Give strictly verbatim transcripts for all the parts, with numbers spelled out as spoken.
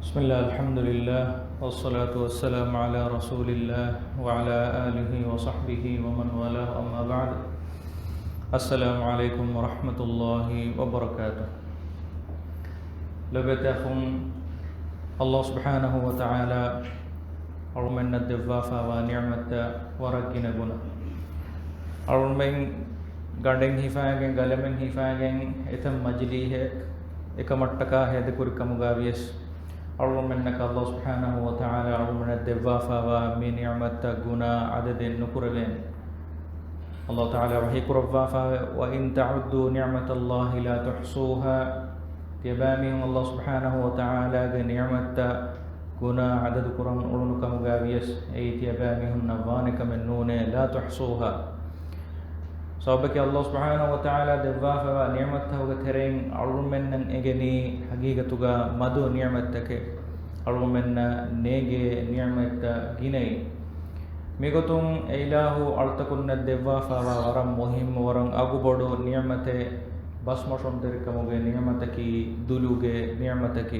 بسم الله، الحمد لله، والصلاة والسلام على رسول الله وعلى آله وصحبه ومن والاه، أما بعد. السلام عليكم ورحمة الله وبركاته. ލޮބުވެތި އަޚުން، ﷲ ސުބްޙާނަހޫ ވަތަޢާލާ އަޅުމެންނަށް ދެއްވާފާވާ ނިޢުމަތްތައް ވަރަށް ގިނަ ގުނަ. އަޅުމެން ގަނޑެއް ހިފާގެން، ގަލަމެއް ހިފާގެން، އެތައް މަޖިލީހެއް އެކަމަށްޓަކާ ހޭދަކުރި ކަމުގަ ވިޔަސް، އަޅުމެންނަކަށް ﷲ ސުބްޙާނަހޫ ވަތަޢާލާ އަޅުމެންނަށް ދެއްވާފާވާ މި ނިޢުމަތްތައް ގުނާ އަދަދެއް ނުކުރެވޭނެ. ﷲ ތަޢާލާ ވަޙީ ކުރައްވާފާވެ، وَإِن تَعُدُّوا نِعْمَتَ اللَّهِ لَا تُحْصُوهَا. ތިޔަބައިމީހުން ﷲ ސުބްޙާނަހޫ ވަތަޢާލާގެ ނިޢުމަތްތައް ގުނާ އަދަދު ކުރަން އުޅުނު ކަމުގަ ވިޔަސް، އެއީ ތިޔަބައިމީހުންނަށް ވާނެ ކަމެއް ނޫނޭ، لَا تُحْصُوهَا. ސަބަބަކީ ﷲ ސުބްޙާނަހޫ ވަތަޢާލާ ދެއްވާފައިވާ ނިޢުމަތްތަކުގެ ތެރެއިން އަޅުމެންނަށް އެނގެނީ ޙަޤީޤަތުގަ މަދު ނިޢުމަތްތަކެއް، އަޅުމެންނަށް ނޭނގޭ ނިޢުމަތްތައް ގިނައިން. މިގޮތުން އެ އިލާހު އަޅުތަކުންނަށް ދެއްވާފައިވާ ވަރަށް މުހިއްމު، ވަރަށް އަގުބޮޑު ނިޢުމަތެއް، ބަސްމޮށުންތެރިކަމުގެ ނިޢުމަތަކީ، ދުލުގެ ނިޢުމަތަކީ.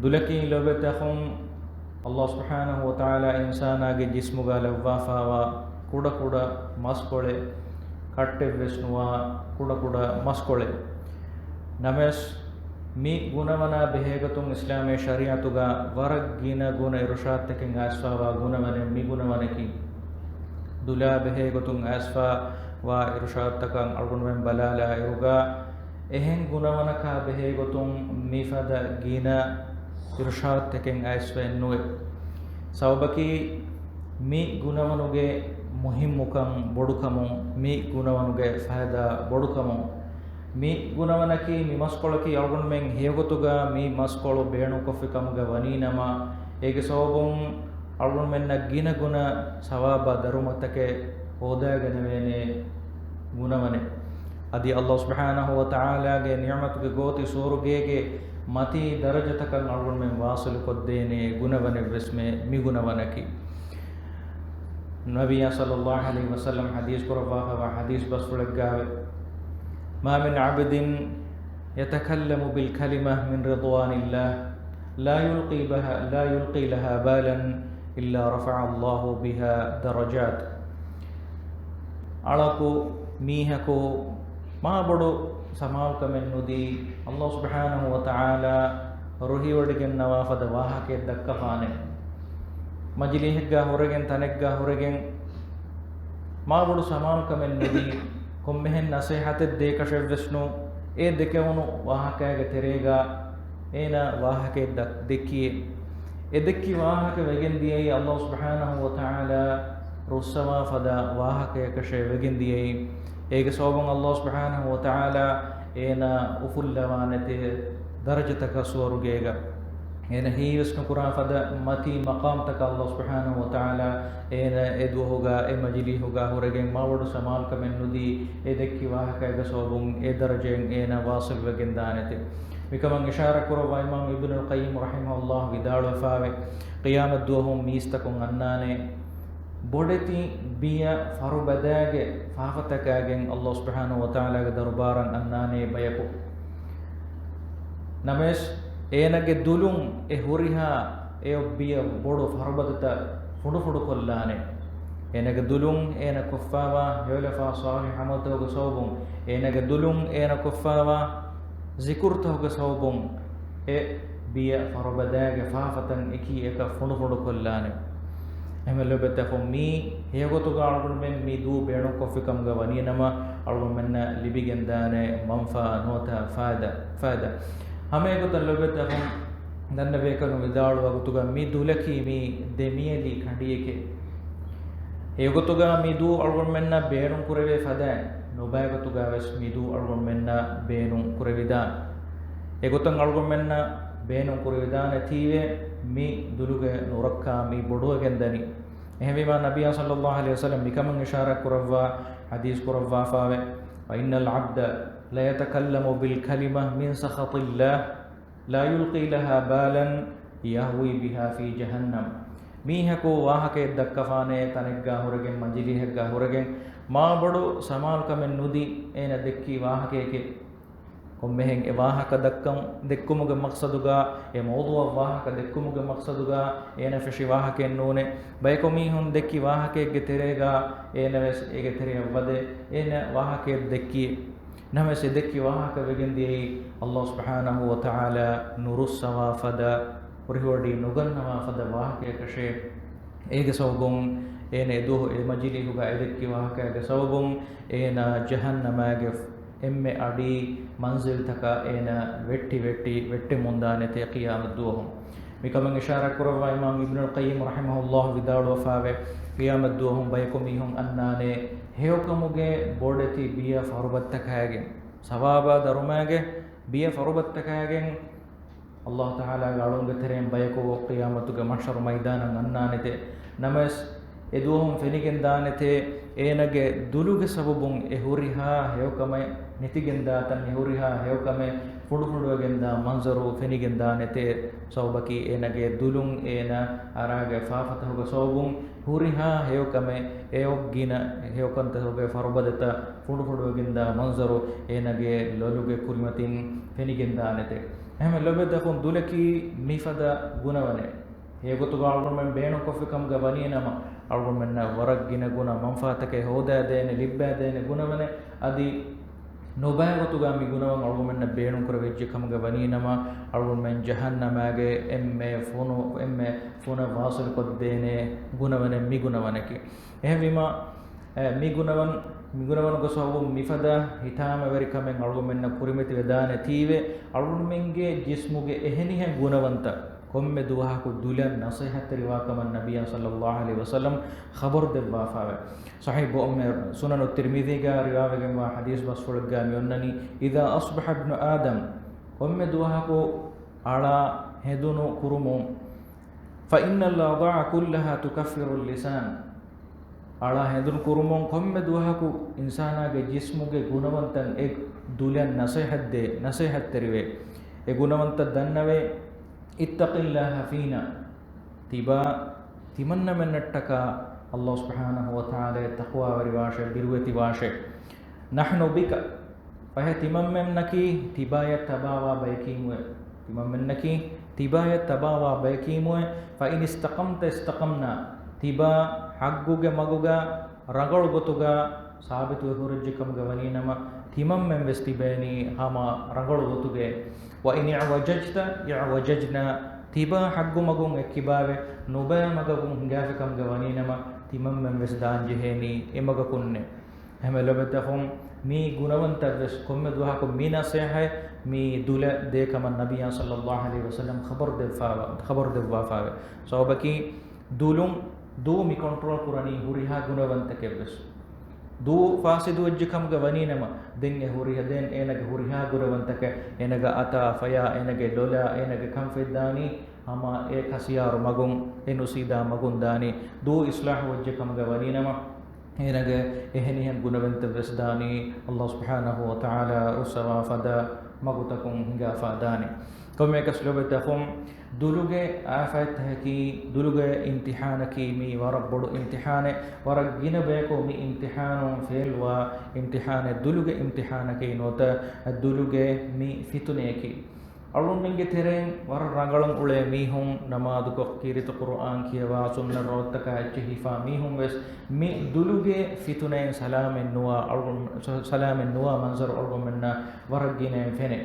ދުލަކީ ލޮބުވެތި އަޚުން، ﷲ ސުބްޙާނަހޫ ވަތަޢާލާ އިންސާނާގެ ޖިސްމުގަ ލައްވާފައިވާ ކުޑަކުޑަ މަސްކޮޅެއް، ކައްޓެއްވެސް ނުވާ ކުޑަކުޑަ މަސްކޮޅެއް. ނަމަވެސް، މި ގުނަވަނާ ބެހޭގޮތުން އިސްލާމީ ޝަރީޢަތުގަ ވަރަށް ގިނަ ގުނަ އިރުޝާދުތަކެއް އައިސްފައިވާ ގުނަވަނެއް މި ގުނަވަނަކީ. ދުލާ ބެހޭގޮތުން އައިސްފައިވާ އިރުޝާދުތަކަށް އަޅުގަނޑުމެން ބަލާލާ އިރުގަ، އެހެން ގުނަވަނަކާ ބެހޭގޮތުން މިފަދަ ގިނަ އިރުޝާދުތަކެއް އައިސްފައެއް ނުވޭ. ސަބަބަކީ، މި ގުނަވަނުގެ މުހިއްމުކަން ބޮޑުކަމުން، މި ގުނަވަނުގެ ފައިދާ ބޮޑުކަމުން، މި ގުނަވަނަކީ، މި މަސްކޮޅަކީ އަޅުގަނޑުމެން ހެޔޮގޮތުގަ މި މަސްކޮޅު ބޭނުންކޮށްފި ކަމުގަ ވަނީނަމަ، އޭގެ ސަބަބުން އަޅުގަނޑުމެންނަށް ގިނަ ގުނަ ސަވާބާ ދަރުމަތަކެއް ހޯދާގަނެވޭނެ ގުނަވަނެއް. އަދި ﷲ ސުބްޙާނަހޫ ވަތަޢާލާގެ ނިޢުމަތުގެ ގޯތި ސުވަރުގޭގެ މަތީ ދަރަޖަތަކަށް އަޅުގަނޑުމެން ވާޞިލުކޮށްދޭނެ ގުނަވަނެއްވެސްމެ މި ގުނަވަނަކީ. ނަބިއްޔާ ޞައްލައްލާހު ޢަލައިހި ވަސައްލަމަ ޙަދީޘް ކުރައްވާފައިވާ ޙަދީޘް ބަސްފުޅެއްގައި، ما من عبد يتكلم بالكلمة من رضوان الله لا يلقي بها، لا يلقي لها بالا إلا رفع الله بها درجات. އަޅަކު މީހަކު މާބޮޑު ސަމާލުކަމެއް ނުދީ، ﷲ ސުބްޙާނަހޫ ވަތަޢާލާ ރުހިވޮޑިގެންނަވާ ފަދަ ވާހަކައެއް ދައްކަފާނެ. މަޖިލީހެއްގަ ހުރެގެން، ތަނެއްގަ ހުރެގެން، މާބޮޑު ސަމާލުކަމެއް ނުދީ، ކޮންމެހެން ނަސޭހަތެއް ދޭކަށެއްވެސް ނޫ، އެ ދެކެވުނު ވާހަކައިގެ ތެރޭގަ އޭނާ ވާހަކައެއް ދަ-، ދެއްކިއޭ. އެ ދެއްކި ވާހަކަ ވެގެން ދިޔައީ ﷲ ސުބްޙާނަހޫ ވަތަޢާލާ ރުއްސަވާ ފަދަ ވާހަކަޔަކަށޭ ވެގެން ދިޔައީ. އޭގެ ސަބަބުން ﷲ ސުބްޙާނަހޫ ވަތަޢާލާ އޭނާ އުފުއްލަވާނެތޭ ދަރަޖަތަކަށް ސުވަރުގޭގަ. އޭނަ ހީވެސް ނުކުރާ ފަދަ މަތީ މަޤާމްތަކަށް ﷲ ސުބްޙާނަހޫ ވަތަޢާލާ އޭނަ އެ ދުވަހުގަ އެ މަޖިލީހުގަ ހުރެގެން މާބޮޑު ސަމާލުކަމެއް ނުދީ، އެ ދެއްކި ވާހަކައިގެ ސަބަބުން އެ ދަރަޖައިން އޭނަ ވާޞިލް ވެގެން ދާނެތެ. މިކަމަށް އިޝާރާ ކުރައްވާ އިމާމް އިބްނުލް ޤައްޔިމް ރަޙިމަހުﷲ ވިދާޅުވެފާވެ، ޤިޔާމަތް ދުވަހު މީސްތަކުން އަންނާނެ ބޮޑެތި ބިޔަ ފަރުބަދައިގެ ފާފަތަކާގެން ﷲ ސުބްޙާނަހޫ ވަތަޢާލާގެ ދަރުބާރަށް އަންނާނޭ ބަޔަކު. ނަމަވެސް، އޭނަގެ ދުލުން އެ ހުރިހާ އެ އޮށް ބިޔަ ބޮޑު ފަރުބަދަތައް ފުނޑުފުނޑުކޮށްލާނެ. އޭނަގެ ދުލުން އޭނަ ކޮށްފާވާ ހެޔޮލަފާ ޞާލިޙު ޢަމަލުތަކުގެ ސަބަބުން، އޭނަގެ ދުލުން އޭނަ ކޮށްފާވާ ޒިކުރުތަކުގެ ސަބަބުން އެ ބިޔަ ފަރުބަދައިގެ ފާފަތައް އެކީ އެކަށް ފުނޑުފުނޑުކޮށްލާނެ. އެހެންވެ ލޮބުވެތި އަޚުން، މީ ހެޔޮގޮތުގަ އަޅުގަނޑުމެން މި ދޫ ބޭނުންކޮށްފި ކަމުގަ ވަނީނަމަ، އަޅުގަނޑުމެންނަށް ލިބިގެންދާނެ މަންފާ ނުވަތަ ފައިދާ، ފައިދާ. ހަމައެގޮތަށް ލޮބުވެތި އަޚުން، ދަންނަބޭކަލުން ވިދާޅުވާ ގޮތުގަ މި ދުލަކީ މީ ދެމިޔަލީ ކަނޑިއެކޭ. އެގޮތުގަ މި ދޫ އަޅުގަނޑުމެންނަށް ބޭނުން ކުރެވޭ ފަދައިން، ނުބައިގޮތުގަ ވެސް މި ދޫ އަޅުގަނޑުމެންނަށް ބޭނުން ކުރެވިދާނެ. އެގޮތަށް އަޅުގަނޑުމެންނަށް ބޭނުން ކުރެވިދާނެތީވެ، މި ދުލުގެ ނުރައްކާ މި ބޮޑުވެގެންދަނީ. އެހެންވީމާ، ނަބިއްޔާ ޞައްލައްލާހު ޢަލައިހި ވަސައްލަމަ މިކަމުން އިޝާރާތް ކުރައްވާ ޙަދީޘް ކުރައްވާފާވެ، وإن العبد ليتكلم بالكلمة من سخط الله لا يلقي لها بالا يهوي بها في جهنم. މީހަކު ވާހަކައެއް ދައްކަފާނޭ، ތަނެއްގަ ހުރެގެން، މަޖިލީހެއްގަ ހުރެގެން، މާބޮޑު ސަމާލުކަމެއް ނުދީ އޭނަ ދެއްކި ވާހަކައެކޭ. ކޮންމެހެން އެ ވާހަކަ ދައްކަން، ދެއްކުމުގެ މަޤްޞަދުގަ، އެ މައުޟޫޢަށް ވާހަކަ ދެއްކުމުގެ މަޤްޞަދުގަ އޭނަ ފެށި ވާހަކައެއް ނޫނޭ. ބަޔަކު މީހުން ދެއްކި ވާހަކައެއްގެ ތެރޭގަ އޭނަ ވެސް އޭގެ ތެރެއަށް ވަދެ އޭނަ ވާހަކައެއް ދެއްކި. ނަމަވެސް އެ ދެއްކި ވާހަކަ ވެގެން ދިޔައީ ﷲ ސުބްޙާނަހޫ ވަތަޢާލާ ނުރުއްސަވާ ފަދަ، ހުރިހުވަޑީ ނުގަންނަވާ ފަދަ ވާހަކަޔަކަށޭ. އޭގެ ސަބަބުން އޭނަ އެދުވަހު އެ މަޖިލީހުގަ އެ ދެއްކި ވާހަކައިގެ ސަބަބުން އޭނަ ޖަހަންނަމާގެ އެންމެ އަޑީ މަންޒިލްތަކަށް އޭނަ ވެއްޓި ވެއްޓި ވެއްޓެމުންދާނެތޭ ޤިޔާމަތްދުވަހު. މިކަމަށް އިޝާރާތްކުރައްވާ އިމާމް އިބްނުލް ޤައްޔިމް ރަޙިމަހުﷲ ވިދާޅުވެފާވޭ، ޤިޔާމަތްދުވަހު ބަޔަކު މީހުން އަންނާނެ ހެޔޮކަމުގެ ބޮޑެތި ބިޔަ ފަރުބައްތަކާގެން، ސަވާބާ ދަރުމާގެ ބިޔަ ފަރުބައްތަކާގެން. ﷲ ތަޢާލާގެ އަޅުންގެ ތެރެއިން ބަޔަކު ޤިޔާމަތުގެ މަޙްޝަރު މައިދާނަށް އަންނާނެތޭ. ނަމަވެސް އެދުވަހުން ފެނިގެންދާނެތޭ، އޭނަގެ ދުލުގެ ސަބަބުން އެ ހުރިހާ ހެޔޮކަމެއް ނެތިގެންދާތަން، އެ ހުރިހާ ހެޔޮކަމެއް ފުނޑުފުނޑުވެގެންދާ މަންޒަރު ފެނިގެންދާނެތޭ. ސަބަބަކީ އޭނަގެ ދުލުން އޭނަ އަރާގެ ފާފަތަކުގެ ސަބަބުން ހުރިހާ ހެޔޮކަމެއް، އެއޮއްގިނަ ހެޔޮކަންތަކުގެ ފަރުބަދަތައް ފުނޑުފުނޑުވެގެންދާ މަންޒަރު އޭނަގެ ލޮލުގެ ކުރިމަތިން ފެނިގެންދާނެތޭ. އެހެން ލޮބުވެތި އަޚުން، ދުލަކީ މިފަދަ ގުނަވަނެއް. އެގޮތުގަ އަޅުގަނޑުމެން ބޭނުންކޮށްފި ކަމުގަ ވަނީނަމަ، އަޅުގަނޑުމެންނަށް ވަރަށް ގިނަ ގުނަ މަންފާތަކެއް ހޯދާދޭނެ، ލިއްބާދޭނެ ގުނަވަނެއް. އަދި ނުބައި ގޮތުގަ މި ގުނަވަން އަޅުގަނޑުމެންނަށް ބޭނުންކުރެވިއްޖެ ކަމުގަ ވަނީނަމަ، އަޅުގަނޑުމެން ޖަހަންނަމާގެ އެންމެ ފުނު، އެންމެ ފުނަށް ވާސިލުކޮށްދޭނެ ގުނަވަނެއް މި ގުނަވަނަކީ. އެހެންވީމަ، އެ، މި ގުނަވަން، މި ގުނަވަނުގެ ސަބަބުން މިފަދަ ހިތާމަވެރިކަމެއް އަޅުގަނޑުމެންނަށް ކުރިމަތިވެދާނެތީވެ، އަޅުގަނޑުމެންގެ ޖިސްމުގެ އެހެނިހެން ގުނަވަންތައް ކޮންމެ ދުވަހަކު ދުލަށް ނަޞޭޙަތްތެރިވާކަމަށް ނަބިއްޔާ ޞައްލައްލާހު ޢަލައިހި ވަސައްލަމް ޚަބަރު ދެއްވާފާވެ. ޞަޙީޙު އުއްމެ ސުނަނު ތިރްމިޛީގަ ރިވާވެގެންވާ ޙަދީޘް ބަސްފުޅެއްގަ މިއޮންނަނީ، إذا أصبح ابن آدم، ކޮންމެ ދުވަހަކު އަޅާ ހެނދުނު ކުރުމުން، فإن الأعضاء كلها تكفر اللسان، އަޅާ ހެނދުނު ކުރުމުން ކޮންމެ ދުވަހަކު އިންސާނާގެ ޖިސްމުގެ ގުނަވަންތައް އެ ދުލަށް ނަޞޭޙަތްދޭ، ނަޞޭޙަތްތެރިވޭ. އެ ގުނަވަންތައް ދަންނަވޭ، اتق الله فينا، ތިބާ، ތިމަންނަމެންނަށްޓަކާ ﷲ ސުބްޙާނަހޫ ވަތަޢާލާއަށް ތަޤްވާވެރިވާށޭ، ބިރުވެތިވާށޭ. نحن بك، ފަހެ ތިމަންމެންނަކީ ތިބާޔަށް ތަބާވާ ބަޔަކީމުއެ. ތިމަންމެންނަކީ ތިބާޔަށް ތަބާވާ ބަޔަކީމުއެ. فإن استقمت استقمنا، ތިބާ ޙައްޤުގެ މަގުގަ ރަނގަޅު ގޮތުގަ ސާބިތުވެ ހުރެއްޖެ ކަމުގަ ވަނީނަމަ، ތިމަންމެން ވެސް ތިބޭނީ ހަމަ ރަނގަޅު ގޮތުގައޭ. وإن اعوججت اعوججنا، ތިބާ ޙައްޤު މަގުން އެއްކިބާވެ، ނުބައި މަގަކުން ހިނގާފި ކަމުގަ ވަނީނަމަ، ތިމަންމެން ވެސް ދާންޖެހޭނީ އެ މަގަކުންނޭ. އެހެންވެ ލޮބުވެތި އަޚުން، މި ގުނަވަންތައް ވެސް ކޮންމެ ދުވަހަކު މި ނަޞޭޙަތް މި ދުލަށް ދޭ ކަމަށް ނަބިއްޔާ ޞައްލައްލާހު ޢަލައިހި ވަސައްލަމް ޚަބަރު ދެއްވާ، ޚަބަރު ދެއްވާފާވެ. ސަބަބަކީ ދުލުން، ދޫ މި ކޮންޓްރޯލް ކުރަނީ ހުރިހާ ގުނަވަންތަކެއް ވެސް. ދޫ ފާސިދުވެއްޖެ ކަމުގަ ވަނީނަމަ، ދެން އެ ހުރިހާ، ދެން އޭނަގެ ހުރިހާ ގުނަވަންތަކެއް، އޭނަގެ އަތާ، ފަޔާ، އޭނަގެ ލޮލާ، އޭނަގެ ކަންފަތް ދާނީ ހަމަ އެ ކަސިޔާރު މަގުން، އެ ނުސީދާ މަގުން ދާނީ. ދޫ އިޞްލާޙު ވެއްޖެ ކަމުގަ ވަނީނަމަ، އޭނަގެ އެހެނިހެން ގުނަވަންތައް ވެސް ދާނީ ﷲ ސުބްޙާނަހޫ ވަތަޢާލާ ރުއްސަވާ ފަދަ މަގުތަކުން ހިނގާފާ ދާނީ. ކޮންމެއަކަސް ލޮބުވެތި އަޚުން، ދުލުގެ އާފާތްތަކަކީ، ދުލުގެ އިމްތިޙާނަކީ މީ ވަރަށް ބޮޑު އިމްތިޙާނެއް. ވަރަށް ގިނަ ބަޔަކު މި އިމްތިޙާނުން ފެއިލްވާ އިމްތިޙާނެއް. ދުލުގެ އިމްތިޙާނަކީ ނުވަތަ ދުލުގެ މި ފިތުނަޔަކީ. އަޅުގަނޑުމެންގެ ތެރެއިން ވަރަށް ރަނގަޅަށް އުޅޭ މީހުން، ނަމާދުކޮށް، ކީރިތި ޤުރުއާން ކިޔަވާ، ސުންނަތް ރޯދަތަކާ އެއްޗެހިފާ މީހުން ވެސް މި ދުލުގެ ފިތުނައިން ސަލާމަތް ނުވާ އަޅުގަނޑު، ސަ-، ސަލާމަތް ނުވާ މަންޒަރު އަޅުގަނޑުމެންނަށް ވަރަށް ގިނައިން ފެނޭ.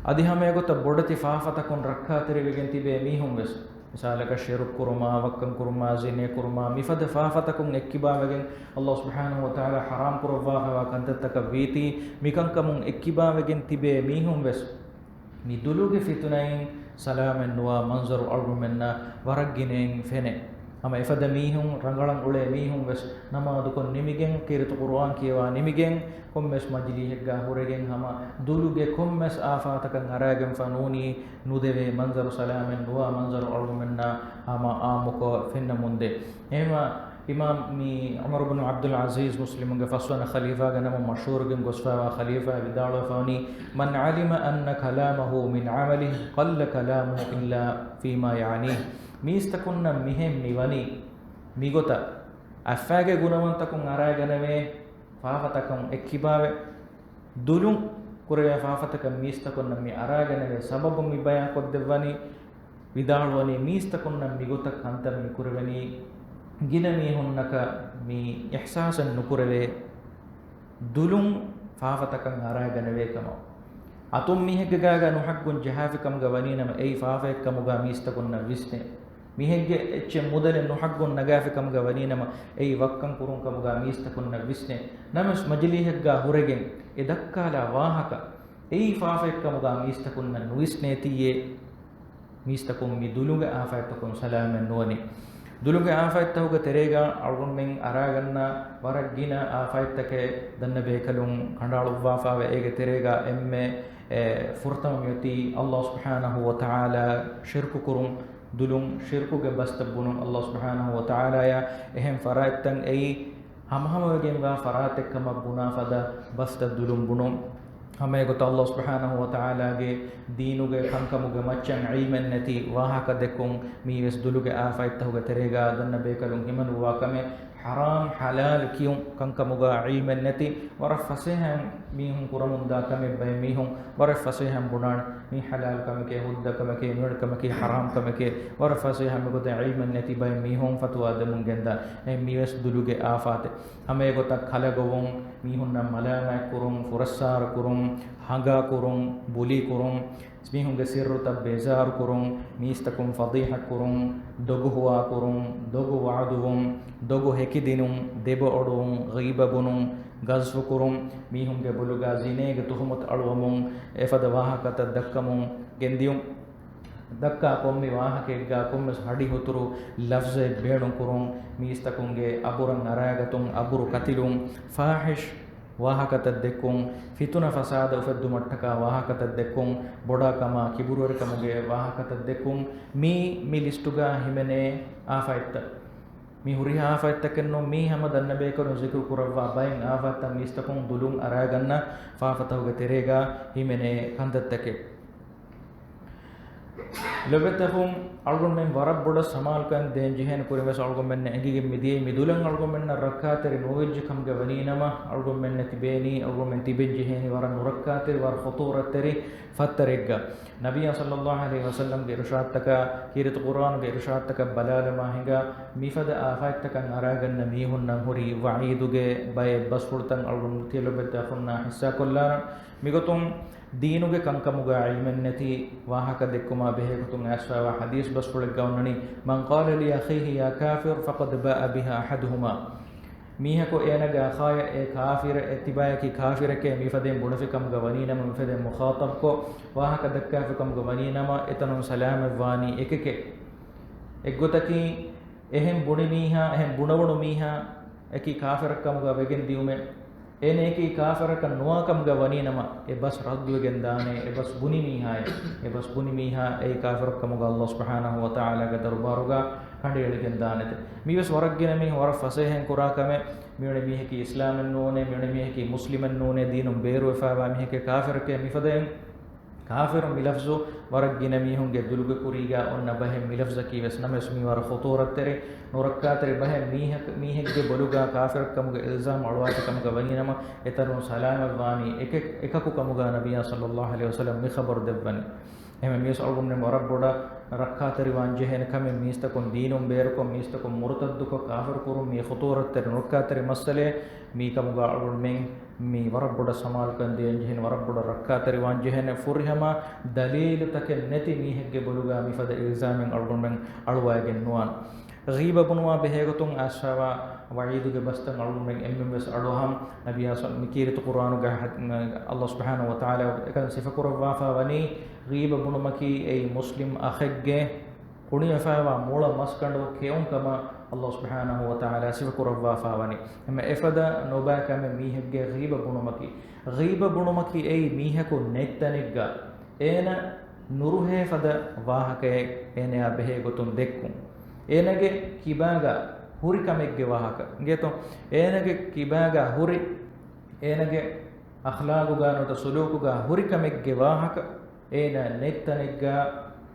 އަދި ހަމައެގޮތަށް ބޮޑެތި ފާފަތަކުން ރައްކާތެރިވެގެން ތިބޭ މީހުން ވެސް، މިސާލަކަށް ޝިރުކު ކުރުމާ، ވައްކަން ކުރުމާ، ޒިނޭ ކުރުމާ، މިފަދަ ފާފަތަކުން އެއްކިބާވެގެން ﷲ ސުބްޙާނަހޫ ވަތަޢާލާ ޙަރާމް ކުރައްވާފައިވާ ކަންތައްތަކަށް ވީތީ، މިކަންކަމުން އެއްކިބާވެގެން ތިބޭ މީހުން ވެސް، މި ދުލުގެ ފިތުނައިން ސަލާމަތް ނުވާ މަންޒަރު އަޅުގަނޑުމެންނަށް ވަރަށް ގިނައިން ފެނޭ. ހަމަ އެފަދަ މީހުން، ރަނގަޅަށް އުޅޭ މީހުން ވެސް ނަމާދުކޮށް ނިމިގެން، ކީރިތި ޤުރުއާން ކިޔަވާ ނިމިގެން، ކޮންމެސް މަޖިލީހެއްގަ ހުރެގެން ހަމަ ދުލުގެ ކޮންމެސް އާފާތަކަށް އަރާގެންފަ ނޫނީ ނުދެވޭ މަންޒަރު، ސަލާމަތް ނުވާ މަންޒަރު އަޅުގަނޑުމެންނަށް ހަމަ އާއްމުކޮށް ފެންނަމުންދޭ. އެހެންވެ، އިމާމް މި ޢުމަރު ބިން ޢަބްދުލް ޢަޒީޒް، މުސްލިމުންގެ ފަސްވަނަ ޚަލީފާގެ ނަމުން މަޝްހޫރުވެގެން ގޮސްފައިވާ ޚަލީފާ ވިދާޅުވެފަ ވަނީ، من علم أن كلامه من عمله قل كلامه إلا فيما يعنيه. މީސްތަކުންނަށް މިހެން މިވަނީ މިގޮތަށް، އަތްފައިގެ ގުނަވަންތަކުން އަރާގަނެވޭ ފާފަތަކުން އެއްކިބާވެ، ދުލުން ކުރެވޭ ފާފަތަކަށް މީސްތަކުންނަށް މި އަރާގަނެވޭ ސަބަބު މި ބަޔާންކޮށްދެއްވަނީ، ވިދާޅުވަނީ މީސްތަކުންނަށް މިގޮތަށް ކަންތައް މި ކުރެވެނީ، ގިނަ މީހުންނަކަށް މި އިޙްސާސެއް ނުކުރެވޭ ދުލުން ފާފަތަކަށް އަރާގަނެވޭ ކަމަށް. އަތުން މީހެއްގެ ގާގަ ނުހައްގުން ޖަހާފި ކަމުގަ ވަނީނަމަ، އެއީ ފާފައެއްކަމުގަ މީސްތަކުންނަށް ވިސްނޭ. މީހެއްގެ އެއްޗެއް މުދަލެއް ނުހައްގުން ނަގާފި ކަމުގަ ވަނީނަމަ، އެއީ ވައްކަން ކުރުން ކަމުގަ މީސްތަކުންނަށް ވިސްނޭ. ނަމަވެސް މަޖިލީހެއްގަ ހުރެގެން އެ ދައްކާލާ ވާހަކަ، އެއީ ފާފައެއްކަމުގަ މީސްތަކުންނަށް ނުވިސްނޭތީއޭ. މީސްތަކުން މި ދުލުގެ އާފާތްތަކުން ސަލާމަތް ނުވަނީ. ދުލުގެ އާފާތްތަކުގެ ތެރޭގަ އަޅުގަނޑުމެން އަރާގަންނަ ވަރަށް ގިނަ އާފާތްތަކެއް ދަންނަ ބޭކަލުން ކަނޑައަޅުއްވާފައިވޭ. އޭގެ ތެރޭގަ އެންމެ، އެ، ފުރަތަމަ މިއޮތީ ﷲ ސުބްޙާނަހޫ ވަތަޢާލާ ޝިރްކު ކުރުން، ދުލުން ޝިރްކުގެ ބަސްތައް ބުނުން. ﷲ ސުބްޙާނަހޫ ވަތަޢާލާޔާ އެހެން ފަރާތްތައް އެއީ ހަމަހަމަވެގެންވާ ފަރާތެއް ކަމަށް ބުނާ ފަދަ ބަސްތައް ދުލުން ބުނުން. ހަމައެގޮތަށް ﷲ ސުބްޙާނަހޫ ވަތަޢާލާގެ ދީނުގެ ކަންކަމުގެ މައްޗަށް ޢިލްމެއް ނެތި ވާހަކަ ދެއްކުން، މީވެސް ދުލުގެ އާފާތްތަކުގެ ތެރޭގަ ދަންނަ ބޭކަލުން ހިމަނުއްވާ ކަމެއް. ޙަރާމް ޙަލާލް ކިޔުން ކަންކަމުގަ ޢިލްމެއް ނެތި ވަރަށް ފަސޭހައިން މީހުން ކުރަމުންދާ ކަމެއް. ބައެއް މީހުން ވަރަށް ފަސޭހައިން ބުނާނެ، މީ ޙަލާލް ކަމެކޭ، ހުއްދަ ކަމެކޭ، މިވެނި ކަމަކީ ޙަރާމް ކަމެކޭ. ވަރަށް ފަސޭހައިން މިގޮތަށް ޢިލްމެއް ނެތި ބައެއް މީހުން ފަތުވާ ދެމުން ގެންދާނެ. އެ މީވެސް ދުލުގެ އާފާތެއް. ހަމައެގޮތަށް ކަލަ ގޮވުން، މީހުންނަށް މަލާމާތް ކުރުން، ފުރައްސާރަ ކުރުން، ހަނގާ ކުރުން، ބުލީ ކުރުން، މީހުންގެ ސިއްރުތައް ބޭޒާރު ކުރުން، މީސްތަކުން ފަޟީޙަތް ކުރުން، ދޮގު ހުވާ ކުރުން، ދޮގު ވަޢުދުވުން، ދޮގު ހެކިދިނުން، ދެބަ އޮޑުވުން، ޣީބަ ބުނުން، ޤަޒްފު ކުރުން، މީހުންގެ ބޮލުގަ ޒިނޭގެ ތުހުމަތު އަޅުވަމުން، އެފަދަ ވާހަކަތައް ދައްކަމުން ގެންދިޔުން. ދައްކާ ކޮންމެ ވާހަކައެއްގަ ކޮންމެސް ހަޑި ހުތުރު ލަފްޒެއް ބޭނުން ކުރުން، މީސްތަކުންގެ އަބުރަށް އަރާގަތުން، އަބުރު ކަތިލުން، ފާޙިޝް ވާހަކަތައް ދެއްކުން، ފިތުނަ ފަސާދަ އުފެއްދުމަށްޓަކާ ވާހަކަތައް ދެއްކުން، ބޮޑާ ކަމާ ކިބުރުވެރިކަމުގެ ވާހަކަތައް ދެއްކުން، މީ، މި ލިސްޓުގަ ހިމެނޭ އާފާތްތައް. މީ ހުރިހާ އާފާތްތަކެއް ނޫން، މީ ހަމަ ދަންނަ ބޭކަލުން ޒިކުރު ކުރައްވާ ބައެއް އާފާތްތައް މީސްތަކުން ދުލުން އަރާގަންނަ ފާފަތަކުގެ ތެރޭގަ ހިމެނޭ ކަންތައްތަކެއް. ލޮބުވެތި އަޚުން، އަޅުގަނޑުމެން ވަރަށް ބޮޑަށް ސަމާލުކަން ދޭން ޖެހޭނެ، ކުރިންވެސް އަޅުގަނޑުމެންނަށް އެނގިގެން މިދިޔައީ މި ދުލަށް އަޅުގަނޑުމެންނަށް ރައްކާތެރި ނުވެއްޖެ ކަމުގަ ވަނީނަމަ، އަޅުގަނޑުމެންނަށް ތިބޭނީ، އަޅުގަނޑުމެން ތިބެން ޖެހޭނީ ވަރަށް ނުރައްކާތެރި، ވަރަށް ޚުޠޫރަތްތެރި ފައްތަރެއްގަ. ނަބިއްޔާ ޞައްލައްލާހު ޢަލައިހި ވަސައްލަމްގެ އިރުޝާދުތަކާ، ކީރިތި ޤުރްއާނުގެ އިރުޝާދުތަކަށް ބަލާލަމާ ހިނގާ، މިފަދަ އާފާތްތަކަށް އަރާގަންނަ މީހުންނަށް ހުރި ވަޢީދުގެ ބައެއް ބަސްފުޅުތައް އަޅުގަނޑު ތިޔަ ލޮބުވެތި އަޚުންނާ ޙިއްޞާކޮށްލާނަން. މިގޮތުން ދީނުގެ ކަންކަމުގަ ޢިލްމެއް ނެތި ވާހަކަ ދެއްކުމާ ބެހޭގޮތުން އައިސްފައިވާ ޙަދީޘް ބަސްފުޅެއްގަ އޮންނަނީ، من قال لأخيه يا كافر فقد باء بها أحدهما. މީހަކު އޭނަގެ އަޚާޔަށް އޭ ކާފިރެއް، އެ ތިބާޔަކީ ކާފިރެކޭ މިފަދައިން ބުނެފި ކަމުގަ ވަނީނަމަ، މިފަދައިން މުޚާޠަބްކޮށް ވާހަކަ ދައްކާފި ކަމުގަ ވަނީނަމަ، އެތަނުން ސަލާމަތްވާނީ އެކެކޭ. އެއްގޮތަކީ، އެހެން ބުނި މީހާ، އެހެން ބުނެވުނު މީހާ، އެކީ ކާފިރެއްކަމުގަ ވެގެން ދިޔުމެއް. އޭނައަކީ ކާފިރަކަށް ނުވާކަމުގަ ވަނީނަމަ، އެ ބަސް ރައްދުވެގެން ދާނެ. އެ ބަސް ބުނި މީހާއެއް، އެ ބަސް ބުނި މީހާ އެއީ ކާފިރެއްކަމުގަ ﷲ ސުބްޙާނަހޫ ވަތަޢާލާގެ ދަރުބާރުގަ ކަނޑައެޅިގެން ދާނެތެ. މީވެސް ވަރަށް ގިނަ މީހުން ވަރަށް ފަސޭހައިން ކުރާ ކަމެއް. މިވަނީ މީހަކީ އިސްލާމެއް ނޫނޭ، މިވަނީ މީހަކީ މުސްލިމެއް ނޫނޭ، ދީނުން ބޭރުވެފައިވާ މީހެކޭ، ކާފިރެކޭ މިފަދައިން. ކާފިރު މި ލަފްޒު ވަރަށް ގިނަ މީހުންގެ ދުލުގެ ކުރީގަ އޮންނަ ބަހެއް މި ލަފްޒަކީ ވެސް. ނަމަވެސް މީ ވަރަށް ޚުޠޫރަތްތެރި، ނުރައްކާތެރި ބަހެއް. މީހަކަ-، މީހެއްގެ ބޮލުގަ ކާފިރެއްކަމުގެ އިލްޒާމް އަޅުވާތި ކަމުގަ ވަނީނަމަ، އެތަނުން ސަލާމަތްވާނީ އެކެ-، އެކަކު ކަމުގަ ނަބިއްޔާ ޞައްލައްލާހު ޢަލައިހި ވަސައްލަމް މި ޚަބަރު ދެއްވަނީ. އެހެން މީސް އަޅުގަނޑުމެން ވަރަށް ބޮޑަށް ރައްކާތެރިވާން ޖެހޭނެ ކަމެއް، މީސްތަކުން ދީނުން ބޭރުކޮށް، މީސްތަކުން މުރުތައްދުކޮށް، ކާފިރު ކުރުން މީ ޚުޠޫރަތްތެރި ނުރައްކާތެރި މައްސަލައެއް. މީ ކަމުގަ އަޅުގަނޑުމެން މީ ވަރަށް ބޮޑަށް ސަމާލުކަން ދޭން ޖެހެން، ވަރަށް ބޮޑަށް ރައްކާތެރިވާން ޖެހޭނެ. ފުރިހަމަ ދަލީލުތަކެއް ނެތި މީހެއްގެ ބޮލުގަ މިފަދަ އިލްޒާމެއް އަޅުގަނޑުމެން އަޅުވައިގެން ނުވާން. ޣީބަ ބުނުމާ ބެހޭގޮތުން އައިސްފައިވާ ވަޢީދުގެ ބަސްތައް އަޅުގަނޑުމެން އެންމެން ވެސް އަޑުއަހަން. ނަބިއްޔާ ޞައް-، މި ކީރިތި ޤުރްއާނުގަ ޙަ-، މަ-، ﷲ ސުބްޙާނަހޫ ވަތަޢާލާ އެކަން ސިފަކުރައްވާފަ ވަނީ، ޣީބަ ބުނުމަކީ އެއީ މުސްލިމް އަޚެއްގެ އުނިވެފައިވާ މޮޅަށް މަސްގަނޑު ކެއުން ކަމަށް ﷲ ސުބްޙާނަހޫ ވަތަޢާލާ ސިފަކުރައްވާފަ ވަނީ. އެމަ އެފަދަ ނުބައި ކަމެއް މީހެއްގެ ޣީބަ ބުނުމަކީ. ޣީބަ ބުނުމަކީ އެއީ މީހަކު ނެތް ތަނެއްގަ އޭނަ ނުރުހޭ ފަދަ ވާހަކައެއް އޭނަޔާ ބެހޭ ގޮތުން ދެއްކުން. އޭނަގެ ކިބާގަ ހުރި ކަމެއްގެ ވާހަކަ. އިނގޭތޯ؟ އޭނަގެ ކިބާގަ ހުރި، އޭނަގެ އަޚްލާގުގަ ނުވަތަ ސުލޫކުގަ ހުރި ކަމެއްގެ ވާހަކަ އޭނަ ނެތް ތަނެއްގަ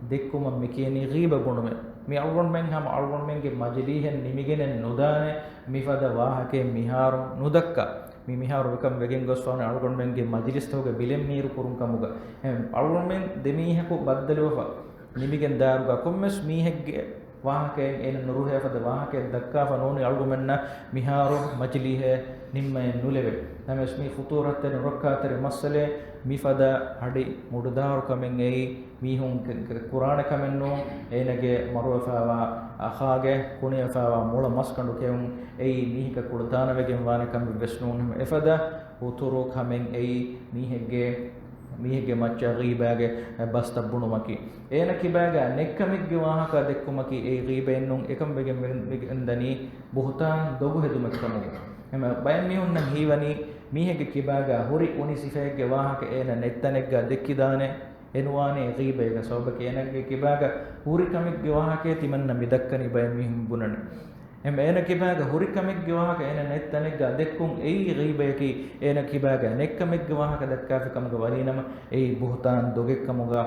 ދެއްކުމަށް މި ކިޔަނީ ޣީބަ ބުނުމޭ. މި އަޅުގަނޑުމެން ހަމަ އަޅުގަނޑުމެންގެ މަޖިލީހެއް ނިމިގެނެއް ނުދާނެ މިފަދަ ވާހަކައެއް މިހާރު ނުދައްކާ. މި މިހާރު އެކަން ވެގެން ގޮސްފާނެ އަޅުގަނޑުމެންގެ މަޖިލިސްތަކުގެ ބިލެން މީރު ކުރުން ކަމުގަ. އެހެން އަޅުގަނޑުމެން ދެމީހަކު ބައްދަލުވެފަ ނިމިގެން ދާއިރުގަ ކޮންމެސް މީހެއްގެ ވާހަކައެއް އޭނަ ނުރުހޭ ފަދަ ވާހަކައެއް ދައްކާފަ ނޫނީ އަޅުގަނޑުމެންނަށް މިހާރު މަޖިލީހެއް ނިންމައެއް ނުލެވޭ. ނަމަވެސް މީ ޚުޠޫރަތްތެރި ނުރައްކާތެރި މައްސަލައެއް. މިފަދަ ހަޑި މުޑުދާރު ކަމެއް އެއީ މީހުން ކ-، ކ-، ކުރާނެ ކަމެއް ނޫން. އޭނަގެ މަރުވެފާވާ އަޚާގެ ކުނިވެފާވާ މޮޅަ މަސްގަނޑު ކެއުން އެއީ މީހަކަށް ކުޅަދާނަވެގެން ވާނެ ކަމެއްވެސް ނޫން. އެފަދަ ހުތުރު ކަމެއް އެއީ މީހެއްގެ، މީހެއްގެ މައްޗަށް ޣީބާގެ ބަސްތައް ބުނުމަކީ. އޭނަ ކިބާގަ ނެއްކަމެއްގެ ވާހަކަ ދެއްކުމަކީ އެއީ ޣީބައެއް ނޫން. އެކަން ވެގެން ވެ-، ވެގެންދަނީ ބުހުތާން ދޮގު ހެދުމެއްކަމުގަ. އެމަ ބައެއް މީހުންނަށް ހީވަނީ މީހެއްގެ ކިބާގަ ހުރި އުނި ސިފައެއްގެ ވާހަކަ އޭނަ ނެތް ތަނެއްގަ ދެއްކިދާނެ، އެނުވާނެ ޣީބައިގަ. ސަބަބަކީ އޭނަގެ ކިބާގަ ހުރި ކަމެއްގެ ވާހަކައެއް ތިމަންނަ މި ދައްކަނީ ބައެއް މީހުން ބުނަނީ. އެމަ އޭނަ ކިބާގަ ހުރި ކަމެއްގެ ވާހަކަ އޭނަ ނެތް ތަނެއްގަ ދެއްކުން އެއީ ޣީބަޔަކީ، އޭނަ ކިބާގަ ނެއްކަމެއްގެ ވާހަކަ ދައްކާފި ކަމުގަ ވަނީނަމަ އެއީ ބުހުތާން ދޮގެއްކަމުގަ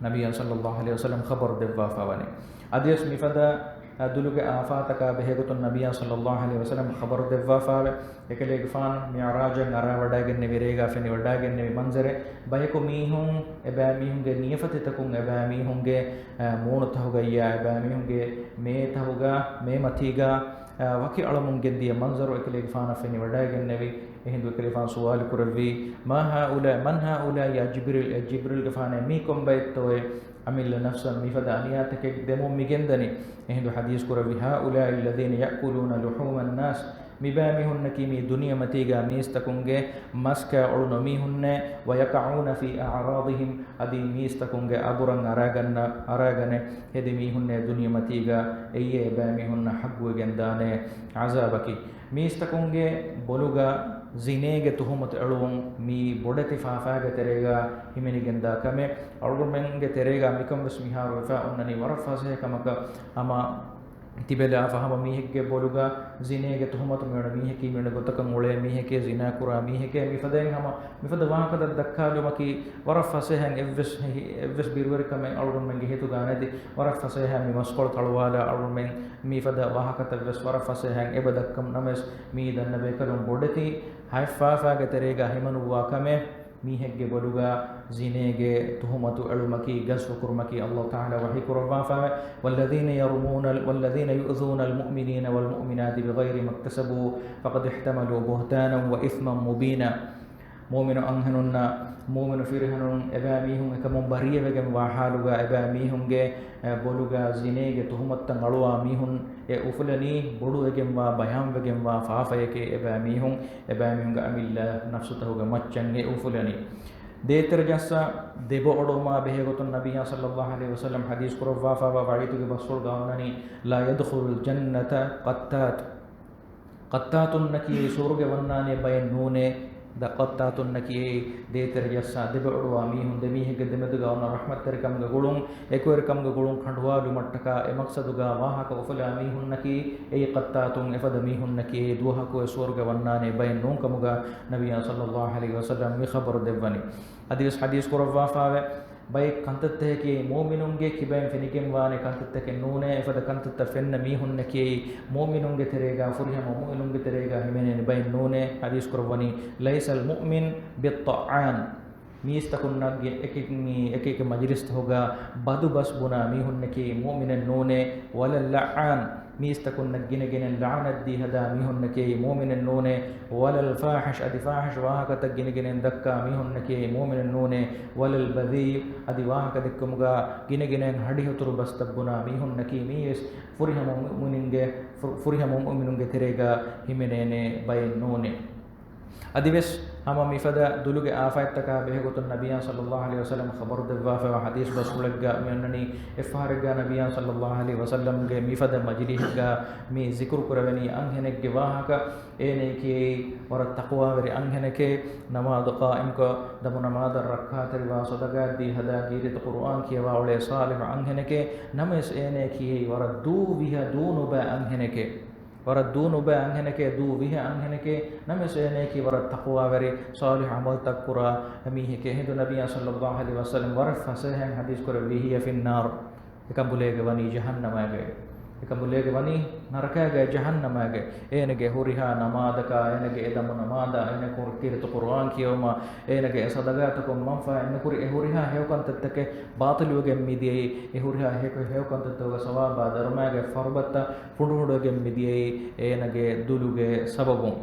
ނަބިއްޔާ ޞައްލައްލާހު ޢަލައިހި ވަސައްލަމް ޚަބަރު ދެއްވާފަ ވަނީ. އަދިވެސް މިފަދަ، އަ، ދުލުގެ އާފާތަކާ ބެހޭގޮތުން ނަބިއްޔާ ޞައްލައްލާހު ޢަލައިހި ވަސައްލަމް ޚަބަރު ދެއްވާފައެވެ. އެކަލޭގެފާނު މިޢުރާޖަށް އަރާވަޑައިގެންނެވި، ރޭގާ ފެނިވަޑައިގެންނެވި މަންޒަރެއް. ބަޔަކު މީހުން، އެބައިމީހުންގެ ނިޔަފަތިތަކުން، އެބައިމީހުންގެ، އަ، މޫނުތަހުގައްޔާ، އެބައިމީހުންގެ މޭތަހުގަ، މޭމަތީގަ، އަ، ވަކި އަޅަމުން ގެންދިޔަ މަންޒަރު އެކަލޭގެފާނަށް ފެނިވަޑައިގެންނެވި. އެހިނދު އެކަލޭގެފާނު ސުވާލު ކުރެއްވީ، "ما هؤلاء، من هؤلاء يا جبريل؟" އޭ ޖިބްރީލްގެފާނޭ، މީ ކޮންބައެއްތޯއޭ؟ އަމިއްލަ ނަފްސަށް މިފަދަ އަނިޔާތަކެއް ދެމުން މިގެންދަނީ. އެހިނދު ޙަދީޘް ކުރެއްވި، "هؤلاء الذين يأكلون لحوم الناس." މިބައިމީހުންނަކީ މީ ދުނިޔެމަތީގަ މީސްތަކުންގެ މަސްކާ އޮޅު ނުވާ މީހުންނޭ، "ويقعون في أعراضهم." އަދި މީސްތަކުންގެ އަބުރަށް އަރާގަންނަ، އަރާގަނެ ހެދި މީހުންނޭ ދުނިޔެމަތީގަ އެއީ އެބައިމީހުންނަށް ޙައްޤުވެގެންދާނޭ ޢަޒާބަކީ. މީސްތަކުންގެ ބޮލުގަ ޒިނޭގެ ތުހުމަތު އެޅުވުން މީ ބޮޑެތި ފާފާގެ ތެރޭގަ ހިމެނިގެންދާ ކަމެއް. އަޅުގަނޑުމެންގެ ތެރޭގަ މިކަން ވެސް މިހާރު ވެފަ އޮންނަނީ ވަރަށް ފަސޭހަ ކަމަކަށް. ހަމަ ތިބެލާފަ ހަމަ މީހެއްގެ ބޮލުގަ ޒިނޭގެ ތުހުމަތު މިއޮންނަ މީހަކީ، މިއޮންނަ ގޮތަކަށް އުޅޭ މީހެކޭ، ޒިނާ ކުރާ މީހެކޭ، މިފަދައިން ހަމަ މިފަދަ ވާހަކަތައް ދައްކާލުމަކީ ވަރަށް ފަސޭހައިން އެއްވެސް ހި-، އެއްވެސް ބިރުވެރިކަމެއް އަޅުގަނޑުމެންގެ ހިތުގަ ނެތި، ވަރަށް ފަސޭހައިން މި މަސްކޮޅު ތަޅުވާލާ އަޅުގަނޑުމެން މިފަދަ ވާހަކަތައް ވެސް ވަރަށް ފަސޭހައިން އެބަ ދައްކަމުން. ނަމަވެސް މީ ދަންނަބޭކަލުން ބޮޑެތި ހަތް ފާފާގެ ތެރޭގަ ހިމަނުއްވާ ކަމެއް. މީހެއްގެ ބޮލުގަ ޒިނޭގެ ތުހުމަތު އެޅުމަކީ، ގަޒްފު ކުރުމަކީ، އައްލާހު ތަޢާލާ ވަޙީ ކުރައްވާފައެވެ. والذين يرمون ال-، والذين يؤذون المؤمنين والمؤمنات بغير ما اكتسبوا فقد احتملوا بهتانا وإثما مبينا. މުއުމިނު އަންހެނުންނަށް، މުއުމިނު ފިރިހެނުން އެބައިމީހުން އެކަމުން ބަރީއަވެގެން ވާ ޙާލުގަ، އެބައިމީހުންގެ، އެ، ބޮލުގަ ޒިނޭގެ ތުހުމަތުތައް އަޅުވާ މީހުން އެ އުފުލަނީ ބޮޑުވެގެންވާ، ބަޔާންވެގެންވާ ފާފަޔެކޭ. އެބައިމީހުން، އެބައިމީހުންގެ އަމިއްލަ ނަފްސުތަހުގެ މައްޗަށް އެ އުފުލަނީ. ދޭތެރެ ޖައްސާ ދެބައޮޑުވުމާ ބެހޭގޮތުން ނަބިއްޔާ ޞައްލައްލާހު ޢަލައިހި ވަސައްލަމް ޙަދީޘް ކުރައްވާފައިވާ ވަޢީދުގެ ބަސްފުޅުގަ އޮންނަނީ، لا يدخل الجنة قتات. ޤައްޠާޠުންނަކީ ސުވަރުގެ ވަންނާނޭ ބައެއް ނޫނޭ. ދަ ޤައްޠާޠުންނަކީ ދޭތެރެ ޖައްސާ ދެބައޮޑުވާ މީހުން، ދެމީހެއްގެ ދެމެދުގަ އޮންނަ ރަޙްމަތްތެރިކަމުގެ ގުޅުން، އެކުވެރިކަމުގެ ގުޅުން ކަނޑުވާލުމަށްޓަކާ އެ މަޤްޞަދުގަ ވާހަކަ އުފުލާ މީހުންނަކީ އެއީ ޤައްޠާޠުން. އެފަދަ މީހުންނަކީ އެއީ ދުވަހަކުވެސް ސުވަރުގެ ވަންނާނޭ ބައެއް ނޫންކަމުގަ ނަބިއްޔާ ޞައްލައްލާހު ޢަލައިހި ވަސައްލަމް މި ޚަބަރު ދެއްވަނީ. އަދިވެސް ޙަދީޘް ކުރައްވާފައިވޭ، ބައެއް ކަންތައްތަކަކީ މުއުމިނުންގެ ކިބައިން ފެނިގެންވާނެ ކަންތައްތަކެއް ނޫނޭ، އެފަދަ ކަންތައްތައް ފެންނަ މީހުންނަކީ މުއުމިނުންގެ ތެރޭގަ، ފުރިހަމަ މުއުމިނުންގެ ތެރޭގަ ހިމެނޭނެ ބައެއް ނޫނޭ. ޙަދީޘް ކުރައްވަނީ، ليس المؤمن بالطعان. މީސްތަކުންނަށް ގި-، އެކި-، މީ އެކި އެކި މަޖިލިސްތަކުގަ ބަދު ބަސް ބުނާ މީހުންނަކީ މުއުމިނެއް ނޫނޭ. ولا اللعان. މީސްތަކުންނަށް ގިނަގިނައިން ލަޢުނަތްދީ ހަދާ މީހުންނަކީ މުއުމިނެއް ނޫނޭ. ولا الفاحش، އަދި ފާޙިޝް ވާހަކަތައް ގިނަގިނައިން ދައްކާ މީހުންނަކީ މުއުމިނެއް ނޫނޭ. ولا البذيء، އަދި ވާހަކަ ދެއްކުމުގަ ގިނަގިނައިން ހަޑިހުތުރު ބަސްތައް ބުނާ މީހުންނަކީ މީވެސް ފުރިހަމަ މުއުމިނުންގެ، ފު-، ފުރިހަމަ މުއުމިނުންގެ ތެރޭގަ ހިމެނޭނެ ބައެއް ނޫނޭ. އަދިވެސް ހަމަ މިފަދަ ދުލުގެ އާފާތްތަކާ ބެހޭގޮތުން ނަބިއްޔާ ޞައްލައްލާހު ޢަލައިހި ވަސައްލަމް ޚަބަރު ދެއްވާފައިވާ ޙަދީޘް ބަސްފުޅެއްގަ މިއޮންނަނީ، އެއްފަހަރެއްގަ ނަބިއްޔާ ޞައްލައްލާހު ޢަލައިހި ވަސައްލަމްގެ މިފަދަ މަޖިލީހެއްގަ މި ޒިކުރު ކުރެވެނީ އަންހެނެއްގެ ވާހަކަ. އޭނައަކީ ވަރަށް ތަޤްވާވެރި އަންހެނެކޭ، ނަމާދު ޤާއިމްކޮށް، ދަމު ނަމާދަށް ރައްކާތެރިވާ، ޞަދަޤާތްދީ ހަދާ، ކީރިތި ޤުރުއާން ކިޔަވާ އުޅޭ ޞާލިޙު އަންހެނެކޭ. ނަމަވެސް އޭނައަކީ ވަރަށް ދޫވިހަ ދޫނުބައި އަންހެނެކޭ. ވަރަށް ދޫނުބައި އަންހެނެކޭ، ދޫވިހަ އަންހެނެކޭ. ނަމަވެސް އޭނައަކީ ވަރަށް ތަޤްވާވެރި، ޞާލިޙު ޢަމަލުތައް ކުރާ މީހެކޭ. އެހިނދު ނަބިއްޔާ ޞައްލައްލާހު ޢަލައިހި ވަސައްލަމް ވަރަށް ފަސޭހައިން ޙަދީޘް ކުރެއްވީ، هي في النار. އެކަނބުލޭގެ ވަނީ ޖަހަންނަމާގައި. އެކަނބުލޭގެ ވަނީ ނަރަކާގައި ޖަހަންނަމާގައި. އޭނަގެ ހުރިހާ ނަމާދަކާ، އޭނަގެ އެ ދަމު ނަމާދާ، އޭނަ ކުރި ކީރިތި ޤުރުއާން ކިޔެވުމާ، އޭނަގެ އެ ޞަދަޤާތަކުން މަންފާއެއް ނުކުރި އެ ހުރިހާ ހެޔޮކަންތައްތަކެއް ބާޠިލުވެގެން މިދިޔައީ، އެ ހުރިހާ ހެޔޮ-، ހެޔޮކަންތައްތަކުގެ ސަވާބާ ދަރުމައިގެ ފަރުބައްތައް ފުނޑުފުނޑުވެގެން މިދިޔައީ އޭނަގެ ދުލުގެ ސަބަބުން.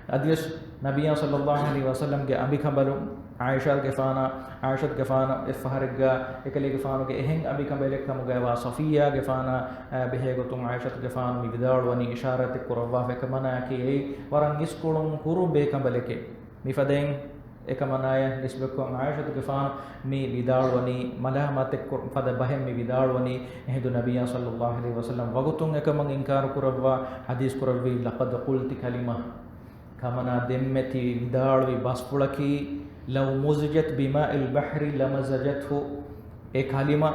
އަދިވެސް ނަބިއްޔާ ޞައްލައްލާހު ޢަލައިހި ވަސައްލަމްގެ އަނބިކަނބަލު ޢާއިޝާގެފާނާ، ޢާއިޝަތުގެފާނު އެއްފަހަރެއްގަ އެކަލޭގެފާނުގެ އެހެން އަނބިކަނބަލެއް ކަމުގައިވާ ޞަފިއްޔާގެފާނާ، އާ، ބެހޭގޮތުން ޢާއިޝަތުގެފާނު މި ވިދާޅުވަނީ އިޝާރާތެއް ކުރައްވާފަ އެކަމަނާއަކީ އެއީ ވަރަށް އިސްކޮޅުން ކުރު ބޭކަނބަލެކޭ. މިފަދައިން އެކަމަނާޔަށް ނިސްބަތްކޮށް ޢާއިޝަތުގެފާނު މި ވިދާޅުވަނީ މަލާމާތެއް ކުރު-، ފަދަ ބަހެއް މި ވިދާޅުވަނީ. އެހިނދު ނަބިއްޔާ ޞައްލައްލާހު ޢަލައިހި ވަސައްލަމް ވަގުތުން އެކަމަށް އިންކާރު ކުރައްވާ ޙަދީޘް ކުރެއްވީ، "لقد قلت كلمة." ކަމަނާ ދެންމެ ތި ވިދާޅުވި ބަސްފުޅަކީ، "لو مزجت بماء البحر لمزجته." އެ ކަލިމަ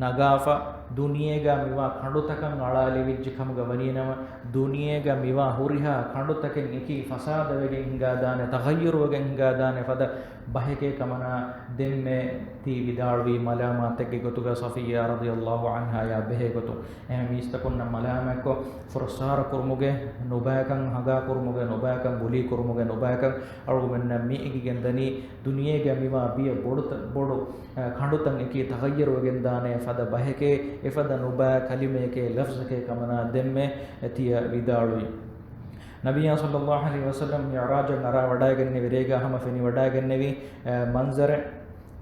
ނަގާފަ، ދުނިޔޭގަ މިވާ ކަނޑުތަކަށް އަޅާލެވިއްޖެ ކަމުގަ ވަނީނަމަ، ދުނިޔޭގަ މިވާ ހުރިހާ ކަނޑުތަކެއް އެކީ ފަސާދަވެގެން ހިނގާދާނެ، ތަޣައްޔަރުވެގެން ހިނގާދާނެ ފަދަ ބަހެކޭ ކަމަނާ ދެންމެ ތި ވިދާޅުވީ މަލާމާތެއްގެ ގޮތުގަ ޞަފިއްޔާ ރަޟިޔައްލާހު ޢަންހާޔާ ބެހޭ ގޮތުން. އެހެން މީސްތަކުންނަށް މަލާމާތްކޮށް، ފުރައްސާރަ ކުރުމުގެ، ނުބައިކަން ހަނގާ ކުރުމުގެ، ނުބައިކަން ބުލީ ކުރުމުގެ، ނުބައިކަން އަޅުގަނޑުމެންނަށް މި އެނގިގެން ދަނީ، ދުނިޔޭގަ މިވާ ބިޔަ ބޮޑު، ބޮޑު، އަ، ކަނޑުތައް އެކީ ތަޣައްޔަރުވެގެންދާނެ ފަދަ ބަހެކޭ، އެފަދަ ނުބައި ކަލިމައެކޭ، ލަފްޒެކޭ ކަމަނާ ދެންމެ ތިޔަ ވިދާޅުވި. ނަބިއްޔާ ޞައްލައްލާހު ޢަލައިހި ވަސައްލަމް މިޢުރާޖަށް އަރާ ވަޑައިގެންނެވި ރޭގަ ހަމަ ފެނިވަޑައިގެންނެވި، އަ، މަންޒަރެއް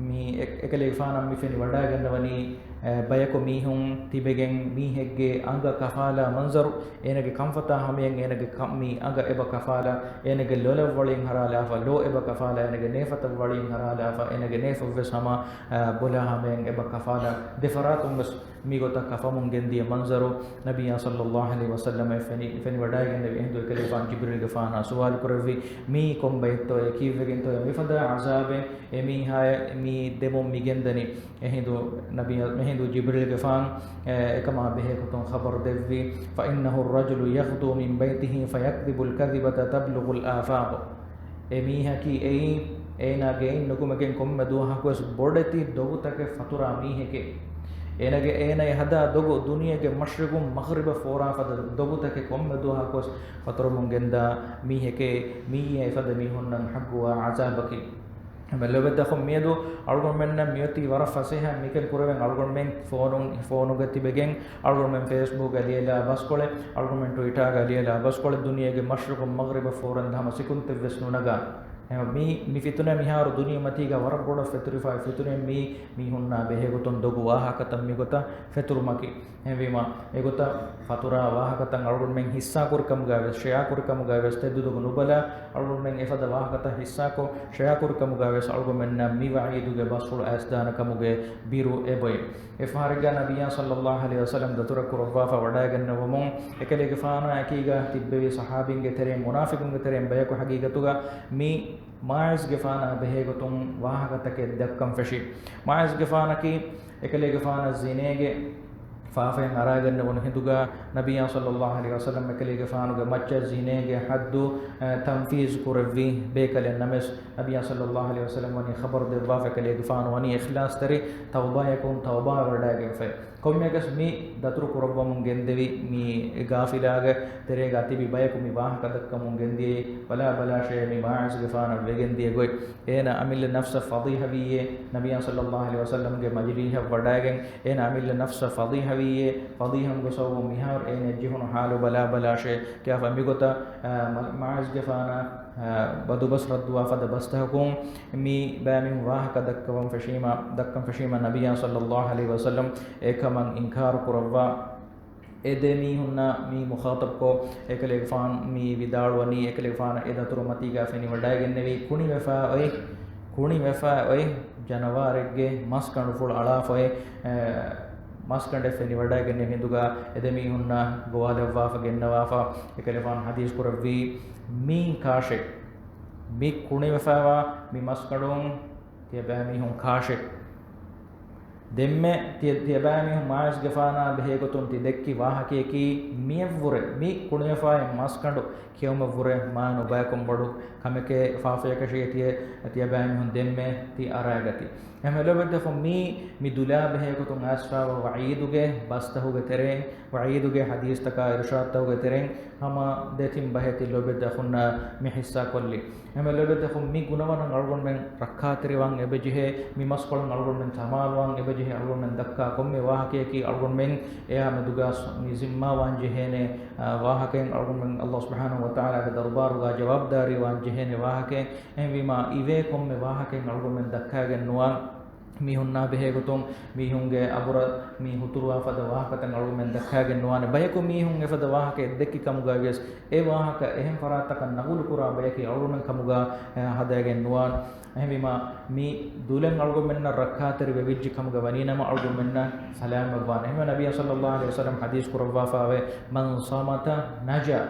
މި އެ-، އެކަލޭގެފާނަށް މި ފެނިވަޑައިގަންނަވަނީ، އަ، ބަޔަކު މީހުން ތިބެގެން މީހެއްގެ އަނގަ ކަފާލާ މަންޒަރު، އޭނަގެ ކަންފަތާ ހަމަޔަށް އޭނަގެ ކަ-، މި އަނގަ އެބަ ކަފާލާ، އޭނަގެ ލޮލަށް ވަޅިން ހަރާލާފަ، ލޯ އެބަ ކަފާލާ، އޭނަގެ ނޭފަތަށް ވަޅިން ހަރާލާފަ، އޭނަގެ ނޭފަށްވެސް ހަމަ، އަ، ބޮލާ ހަމަޔަށް އެބަ ކަފާލާ، ދެފަރާތުންވެސް މިގޮތަށް ކަފަމުން ގެންދިޔަ މަންޒަރު ނަބިއްޔާ ޞައްލައްލާހު ޢަލައިހި ވަސައްލަމަށް ފެނި-، ފެނިވަޑައިގެންނެވި. އެހިނދު އެކަލޭގެފާނު ޖިބްރީލްގެފާނާ ސުވާލު ކުރެއްވި، މީ ކޮން ބައެއްތޯއޭ؟ ކީއްވެގެންތޯއޭ މިފަދަ ޢަޒާބެއް އެމީހާޔަށް މި ދެމުން މި ގެންދަނީ؟ އެހިނދު ނަބިއްޔާ، އެހިނދު ޖިބްރީލްގެފާނު، އެ، އެކަމާ ބެހޭ ގޮތުން ޚަބަރު ދެއްވި، "فإنه الرجل يغدو من بيته فيكذب الكذبة تبلغ الآفاق." އެ މީހަކީ އެއީ، އޭނާ ގެއިން ނުކުމެގެން ކޮންމެ ދުވަހަކުވެސް ބޮޑެތި ދޮގުތަކެއް ފަތުރާ މީހެކޭ. އޭނާގެ، އޭނާ އެ ހަދާ ދޮގު ދުނިޔޭގެ މަޝްރިޤުން މަޣްރިބަށް ފޯރާ ފަދަ ދޮގުތަކެއް ކޮންމެ ދުވަހަކުވެސް ފަތުރަމުން ގެންދާ މީހެކޭ. މިއީ އެފަދަ މީހުންނަށް ޙައްޤުވާ ޢަޒާބަކީ. އެމެ ލޯބިވެތި އަޚުން، މިއަދު އަޅުގަނޑުމެންނަށް މިއޮތީ ވަރަށް ފަސޭހަ މިކަން ކުރެވެން. އަޅުގަނޑުމެން ފޯނު، ފޯނުގަ ތިބެގެން އަޅުގަނޑުމެން ފޭސްބުކްގަ ލިޔެލާ ބަސްކޮޅެއް، އަޅުގަނޑުމެން ޓްވިޓާގަ ލިޔެލާ ބަސްކޮޅެއް، ދުނިޔޭގެ މަޝްރިޤުން މަޣްރިބަށް ފޯރަން ހަމަ ސިކުންތެއްވެސް ނުނަގާ. އެހެން މި، މި ފިތުނަ މިހާރު ދުނިޔެމަތީގަ ވަރަށް ބޮޑަށް ފެތުރިފައި ފިތުނައެއް. މީ މީހުންނާ ބެހޭގޮތުން ދޮގު ވާހަކަތައް މިގޮތަށް ފެތުރުމަކީ. އެހެންވީމަ، އެގޮތަށް ފަތުރާ ވާހަކަތައް އަޅުގަނޑުމެން ހިއްސާކުރިކަމުގައިވެސް، ޝެއާކުރިކަމުގައިވެސް، ތެދުދޮގު ނުބަލާ، އަޅުގަނޑުމެން އެފަދަ ވާހަކަތައް ހިއްސާކޮށް، ޝެއާކުރިކަމުގައިވެސް އަޅުގަނޑުމެންނަށް މި ވަޢީދުގެ ބަސްފުޅު އައިސްދާނެ ކަމުގެ ބިރު އެބޮތް. އެފަހަރެއްގަ ނަބިއްޔާ ޞައްލައްލާހު ޢަލައިހި ވަސައްލަމް ދަތުރަށް ކުރައްވާފަ ވަޑައިގެންނެވުމުން، އެކަލޭގެފާނާ އެކީގަ ތިއްބެވި ޞަޙާބީންގެ ތެރެއިން، މުނާފިޤުންގެ ތެރެއިން ބަޔަކު ހަގީގަތުގަ މި މާޢިޒްގެފާނާ ބެހޭގޮތުން ވާހަކަތަކެއް ދައްކަން ފެށި. މާޢިޒްގެފާނަކީ އެކަލޭގެފާނަށް ޒިނޭގެ ފާފައިން އަރާގެންނެވުނު ހިނދުގަ، ނަބިއްޔާ ޞައްލައްލާހު ޢަލައިހި ވަސައްލަމް އެކަލޭގެފާނުގެ މައްޗަށް ޒިނޭގެ ޙައްދު، އަ، ތަންފީޒު ކުރެއްވި ބޭކަލެއް ނަމަވެސް، ނަބިއްޔާ ޞައްލައްލާހު ޢަލައިހި ވަސައްލަމް ވަނީ ޚަބަރު ދެއްވާފަ، އެކަލޭގެފާނު ވަނީ އިޚްލާޞްތެރި ތައުބާޔަކުން ތައުބާވެވަޑައިގެންފަ. ކޮންމެއަކަސް މި ދަތުރު ކުރައްވަމުން ގެންދެވި މި ގާފިލާގެ ތެރޭގަ ތިބި ބަޔަކު މި ވާހަކަ ދައްކަމުން ގެންދިޔައީ، ބަލާ ބަލާށޭ މި މާޢިޒްގެފާނަށް ވެގެންދިޔަ ގޮތް. އޭނަ އަމިއްލަ ނަފްސަށް ފަޟީޙަވީއޭ، ނަބިއްޔާ ޞައްލައްލާހު ޢަލައިހި ވަސައްލަމްގެ މަޖިލީހަށް ވަޑައިގެން އޭނަ އަމިއްލަ ނަފްސަށް ފަޟީޙަވީއޭ، ފަޟީޙަވުމުގެ ސަބަބުން މިހާރު އޭނައަށް ޖެހުނު ޙާލު ބަލާ ބަލާށޭ. ކިޔާފަ މިގޮތަށް، އަ، މަ-، މާޢިޒްގެފާނަށް، އަ، ބަދުބަސް ރައްދުވާ ފަދަ ބަސްތަކަކުން މި ބައިމީހުން ވާހަކަ ދައްކަވަން ފެށީމަ، ދައްކަން ފެށީމަ، ނަބިއްޔާ ޞައްލައްލާހު ޢަލައިހި ވަސައްލަމް އެކަމަށް އިންކާރު ކުރައްވާ. އެ ދެ މީހުންނާ މި މުޚާޠަބްކޮށް، އެކަލޭގެފާނު މި ވިދާޅުވަނީ، އެކަލޭގެފާނު އެ ދަތުރު މަތީގަ ފެނިވަޑައިގެންނެވީ، ކުނިވެފަ އޮތް، ކުނިވެފަ އޮތް ޖަނަވާރެއްގެ މަސްކަނޑުފުޅު އަޅާފަ އޮތް، އެ، މަސްކަނޑެއް ފެނިވަޑައިގެންނެވި ހިނދުގަ، އެ ދެ މީހުންނާ ގޮވާލައްވާފަ ގެންނަވާފަ، އެކަލޭގެފާނު ޙަދީޘް ކުރެއްވީ، މީން ކާށޭ؟ މި ކުނިވެފައިވާ މި މަސްކަނޑުން ތިޔަބައިމީހުން ކާށޭ؟ ދެންމެ ތި-، ތިޔަބައިމީހުން މާތްވެފާނާ ބެހޭގޮތުން ތި ދެއްކި ވާހަކަޔަކީ، މިއަށްވުރެ މި ކުނިވެފާއި މަސްގަނޑު ކިޔަވުމަށްވުރެ މާ ނުބަޔަކުން ބޮޑު ކަމެކޭ ފާފަޔަކަށީ ތިޔަ-، ތިޔަބައިމީހުން ދެންމެ ތި އަރައިގަތީ. އެހެންވެ ލޯބިވެތި އަޚުން، މީ، މި ދުލާ ބެހޭގޮތުން އައިސްފާވާ ވަޢީދުގެ ބަސްތަހުގެ ތެރެއިން، ވަޢީދުގެ ޙަދީޘްތަކާ އިރުޝާދުތަކުގެ ތެރެއިން ހަމަ ދެތިން ބަހެއް ތި ލޯބިވެތި އަޚުންނާ މި ޙިއްޞާކޮށްލީ. އެހެންވެ ލޯބިވެތި އަޚުން، މި ގުނަވަނަށް އަޅުގަނޑުމެން ރައްކާތެރިވާން އެބަޖެހޭ، މި މަސްކޮޅަށް އަޅުގަނޑުމެން ސަމާލުވާން އެބަޖެހޭ، އަޅުގަނޑުމެން ދައްކާ ކޮންމެ ވާހަކަޔަކީ އަޅުގަނޑުމެން އެއާ މެދުގަ މި ޒިންމާވާން ޖެހޭނެ، އާ، ވާހަކައެއް، އަޅުގަނޑުމެން ﷲ ސުބްޙާނަހޫ ވަތަޢާލާގެ ދަރުބާރުގަ ޖަވާބުދާރީވާން ޖެހޭނެ ވާހަކައެއް. އެހެންވީމާ، އިވޭ ކޮންމެ ވާހަކައެއް އަޅުގަނޑުމެން ދައްކާގެން ނުވާން. މީހުންނާ ބެހޭގޮތުން މީހުންގެ އަބުރަށް މި ހުތުރުވާ ފަދަ ވާހަކަތައް އަޅުގަނޑުމެން ދައްކާގެން ނުވާނެ. ބަޔަކު މީހުން އެފަދަ ވާހަކައެއް ދެއްކި ކަމުގައި ވިޔަސް، އެ ވާހަކަ އެހެން ފަރާތްތަކަށް ނަގުލުކުރާ ބަޔަކީ އަޅުގަނޑުމެން ކަމުގަ، އެ، ހަދައިގެން ނުވާން. އެހެންވީމާ، މި ދުލެއް އަޅުގަނޑުމެންނަށް ރައްކާތެރި ވެވިއްޖެ ކަމުގަ ވަނީނަމަ، އަޅުގަނޑުމެންނަށް ސަލާމަތްވާނެ. އެހެންވެ، ނަބިއްޔާ ޞައްލައްލާހު ޢަލައިހި ވަސައްލަމް ޙަދީޘް ކުރައްވާފައިވޭ، "من صمت نجا."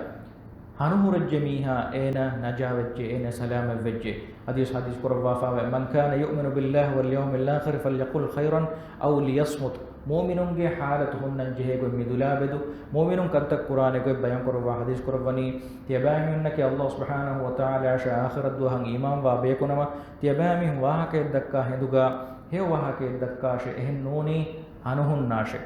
ހަނުހުރެއްޖެ މީހާ އޭނަ ނަޖާވެއްޖެ، އޭނަ ސަލާމަތްވެއްޖެ. ޙަދީޘް، ޙަދީޘް ކުރައްވާފައިވޭ، "من كان يؤمن بالله واليوم الآخر فليقل خيرا أو ليصمت." މުއުމިނުންގެ ޙާލަތު ހުންނަން ޖެހޭގޮތް މި ދުލާ ބެދު، މުއުމިނުން ކަންތައް ކުރާނެ ގޮތް ބަޔާން ކުރައްވާ ޙަދީޘް ކުރައްވަނީ، ތިޔަބައިމީހުންނަކީ ﷲ ސުބްޙާނަހޫ ވަތަޢާލާއަށާ އާޚިރަތް ދުވަހަށް އީމާންވާ ބަޔަކުނަމަ، ތިޔަބައިމީހުން ވާހަކައެއް ދައްކާ ހިނދުގަ، ހެޔޮ ވާހަކައެއް ދައްކާށޭ، އެހެން ނޫނީ ހަނުހުންނާށޭ.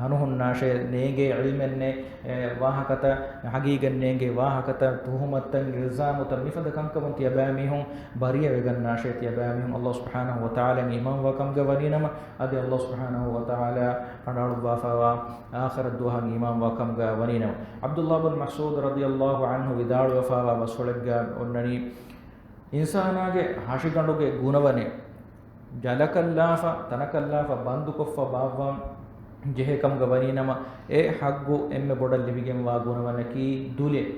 ހަނުހުންނާށޭ، ނޭނގޭ ޢިލްމެއްނެއް، އެ، ވާހަކަތައް، ޙަޤީޤަތް ނޭނގޭ ވާހަކަތައް، ތުހުމަތުތައް، އިލްޒާމުތައް، މިފަދަ ކަންކަމުން ތިޔަބައިމީހުން ބަރީއަވެގަންނާށޭ. ތިޔަބައިމީހުން ﷲ ސުބްޙާނަހޫ ވަތަޢާލާއަށް އީމާންވާ ކަމުގަ ވަނީނަމަ، އަދި ﷲ ސުބްޙާނަހޫ ވަތަޢާލާ ފަނޑާޅުއްވާފައިވާ އާޚިރަތް ދުވަހަށް އީމާންވާ ކަމުގަ ވަނީނަމަ. ޢަބްދުﷲ ބިން މަސްޢޫދު ރަޟިޔަﷲ ޢަންހު ވިދާޅުވެފައިވާ ބަސްފުޅެއްގަ އޮންނަނީ، އިންސާނާގެ ހަށިގަނޑުގެ ގުނަވަނެއް، ޖަލަކަށްލާފަ، ތަނަކަށްލާފަ، ބަންދުކޮށްފަ ބާއްވަން ޖެހޭ ކަމުގަ ވަނީނަމަ، އެ ޙައްޤު އެންމެ ބޮޑަށް ލިބިގެންވާ ގުނަވަނަކީ ދުލެއް.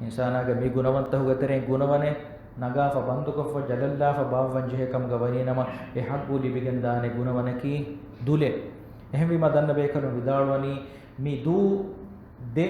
އިންސާނާގެ މި ގުނަވަންތަހުގެ ތެރެއިން ގުނަވަނެއް ނަގާފަ، ބަންދުކޮށްފަ، ޖަލަށްލާފަ ބާއްވަން ޖެހޭ ކަމުގަ ވަނީނަމަ، އެ ޙައްޤު ލިބިގެންދާނެ ގުނަވަނަކީ ދުލެއް. އެހެންވީމާ، ދަންނަ ބޭކަލުން ވިދާޅުވަނީ، މި ދޫ ދެ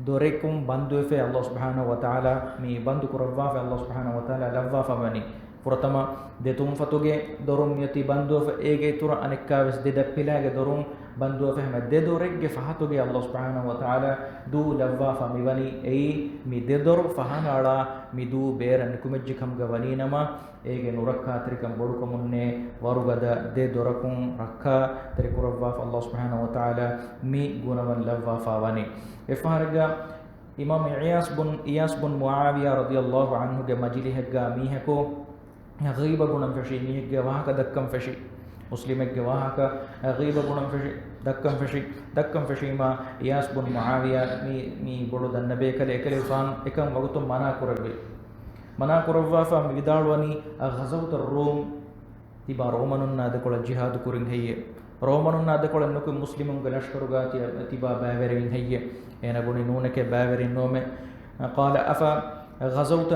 ދޮރަކުން ބަންދުވެފައި ﷲ ސުބްޙާނަހޫ ވަތަޢާލާ، މި ބަންދު ކުރައްވާފައި ﷲ ސުބްޙާނަހޫ ވަތަޢާލާ ލައްވާފަ ވަނީ. ފުރަތަމަ ދެ ތުންފަތުގެ ދޮރުން މިއޮތީ ބަންދުވެފަ، އޭގެ އިތުރަށް އަނެއްކާވެސް ދެ ދަތްޕިލާގެ ދޮރުން ބަންދުވެފަ، ހަމަ ދެ ދޮރެއްގެ ފަހަތުގައި ﷲ ސުބްޙާނަހޫ ވަތަޢާލާ ދޫ ލައްވާފަ މިވަނީ. އެއީ މި ދެ ދޮރު ފަހަނައަޅާ މި ދޫ ބޭރަށް ނިކުމެއްޖެ ކަމުގަ ވަނީނަމަ، އޭގެ ނުރައްކާތެރިކަން ބޮޑުކަމުންނޭ، ވަރުގަދަ ދެ ދޮރަކުން ރައްކާތެރި ކުރައްވާފަ ﷲ ސުބްޙާނަހޫ ވަތަޢާލާ މި ގުނަވަން ލައްވާފަ ވަނީ. އެއްފަހަރެއްގަ އިމާމް އިޔާސް ބުން، އިޔާސް ބުން މުޢާވިޔާ ރަޟިޔަﷲ ޢަންހުގެ މަޖިލިހެއްގަ މީހަކު ޣީބަ ބުނަން ފެށީ، މީހެއްގެ ވާހަކަ ދައްކަން ފެށި، މުސްލިމެއްގެ ވާހަކަ ޣީބަ ބުނަން ފެށި، ދައްކަން ފެށި، ދައްކަން ފެށީމާ، އިޔާސް ބުން މުޢާވިޔާ މި، މި ބޮޑު ދަންނަ ބޭކަލެއް، އެކަލޭގެފާނު އެކަން ވަގުތުން މަނާ ކުރެއްވި. މަނާ ކުރައްވާފަ މި ވިދާޅުވަނީ، "أغزوت الروم؟" ތިބާ ރޯމަނުންނާ ދެކޮޅަށް ޖިހާދު ކުރިން ހެއްޔޭ؟ ރޯމަނުންނާ ދެކޮޅަށް ނުކުތް މުސްލިމުންގެ ލަޝްކަރުގަ ތި-، ތިބާ ބައިވެރިވިން ހެއްޔޭ؟ އޭނަ ބުނި، "ނޫނެކޭ، ބައިވެރިން ނުވަމޭ." قال أفغزوت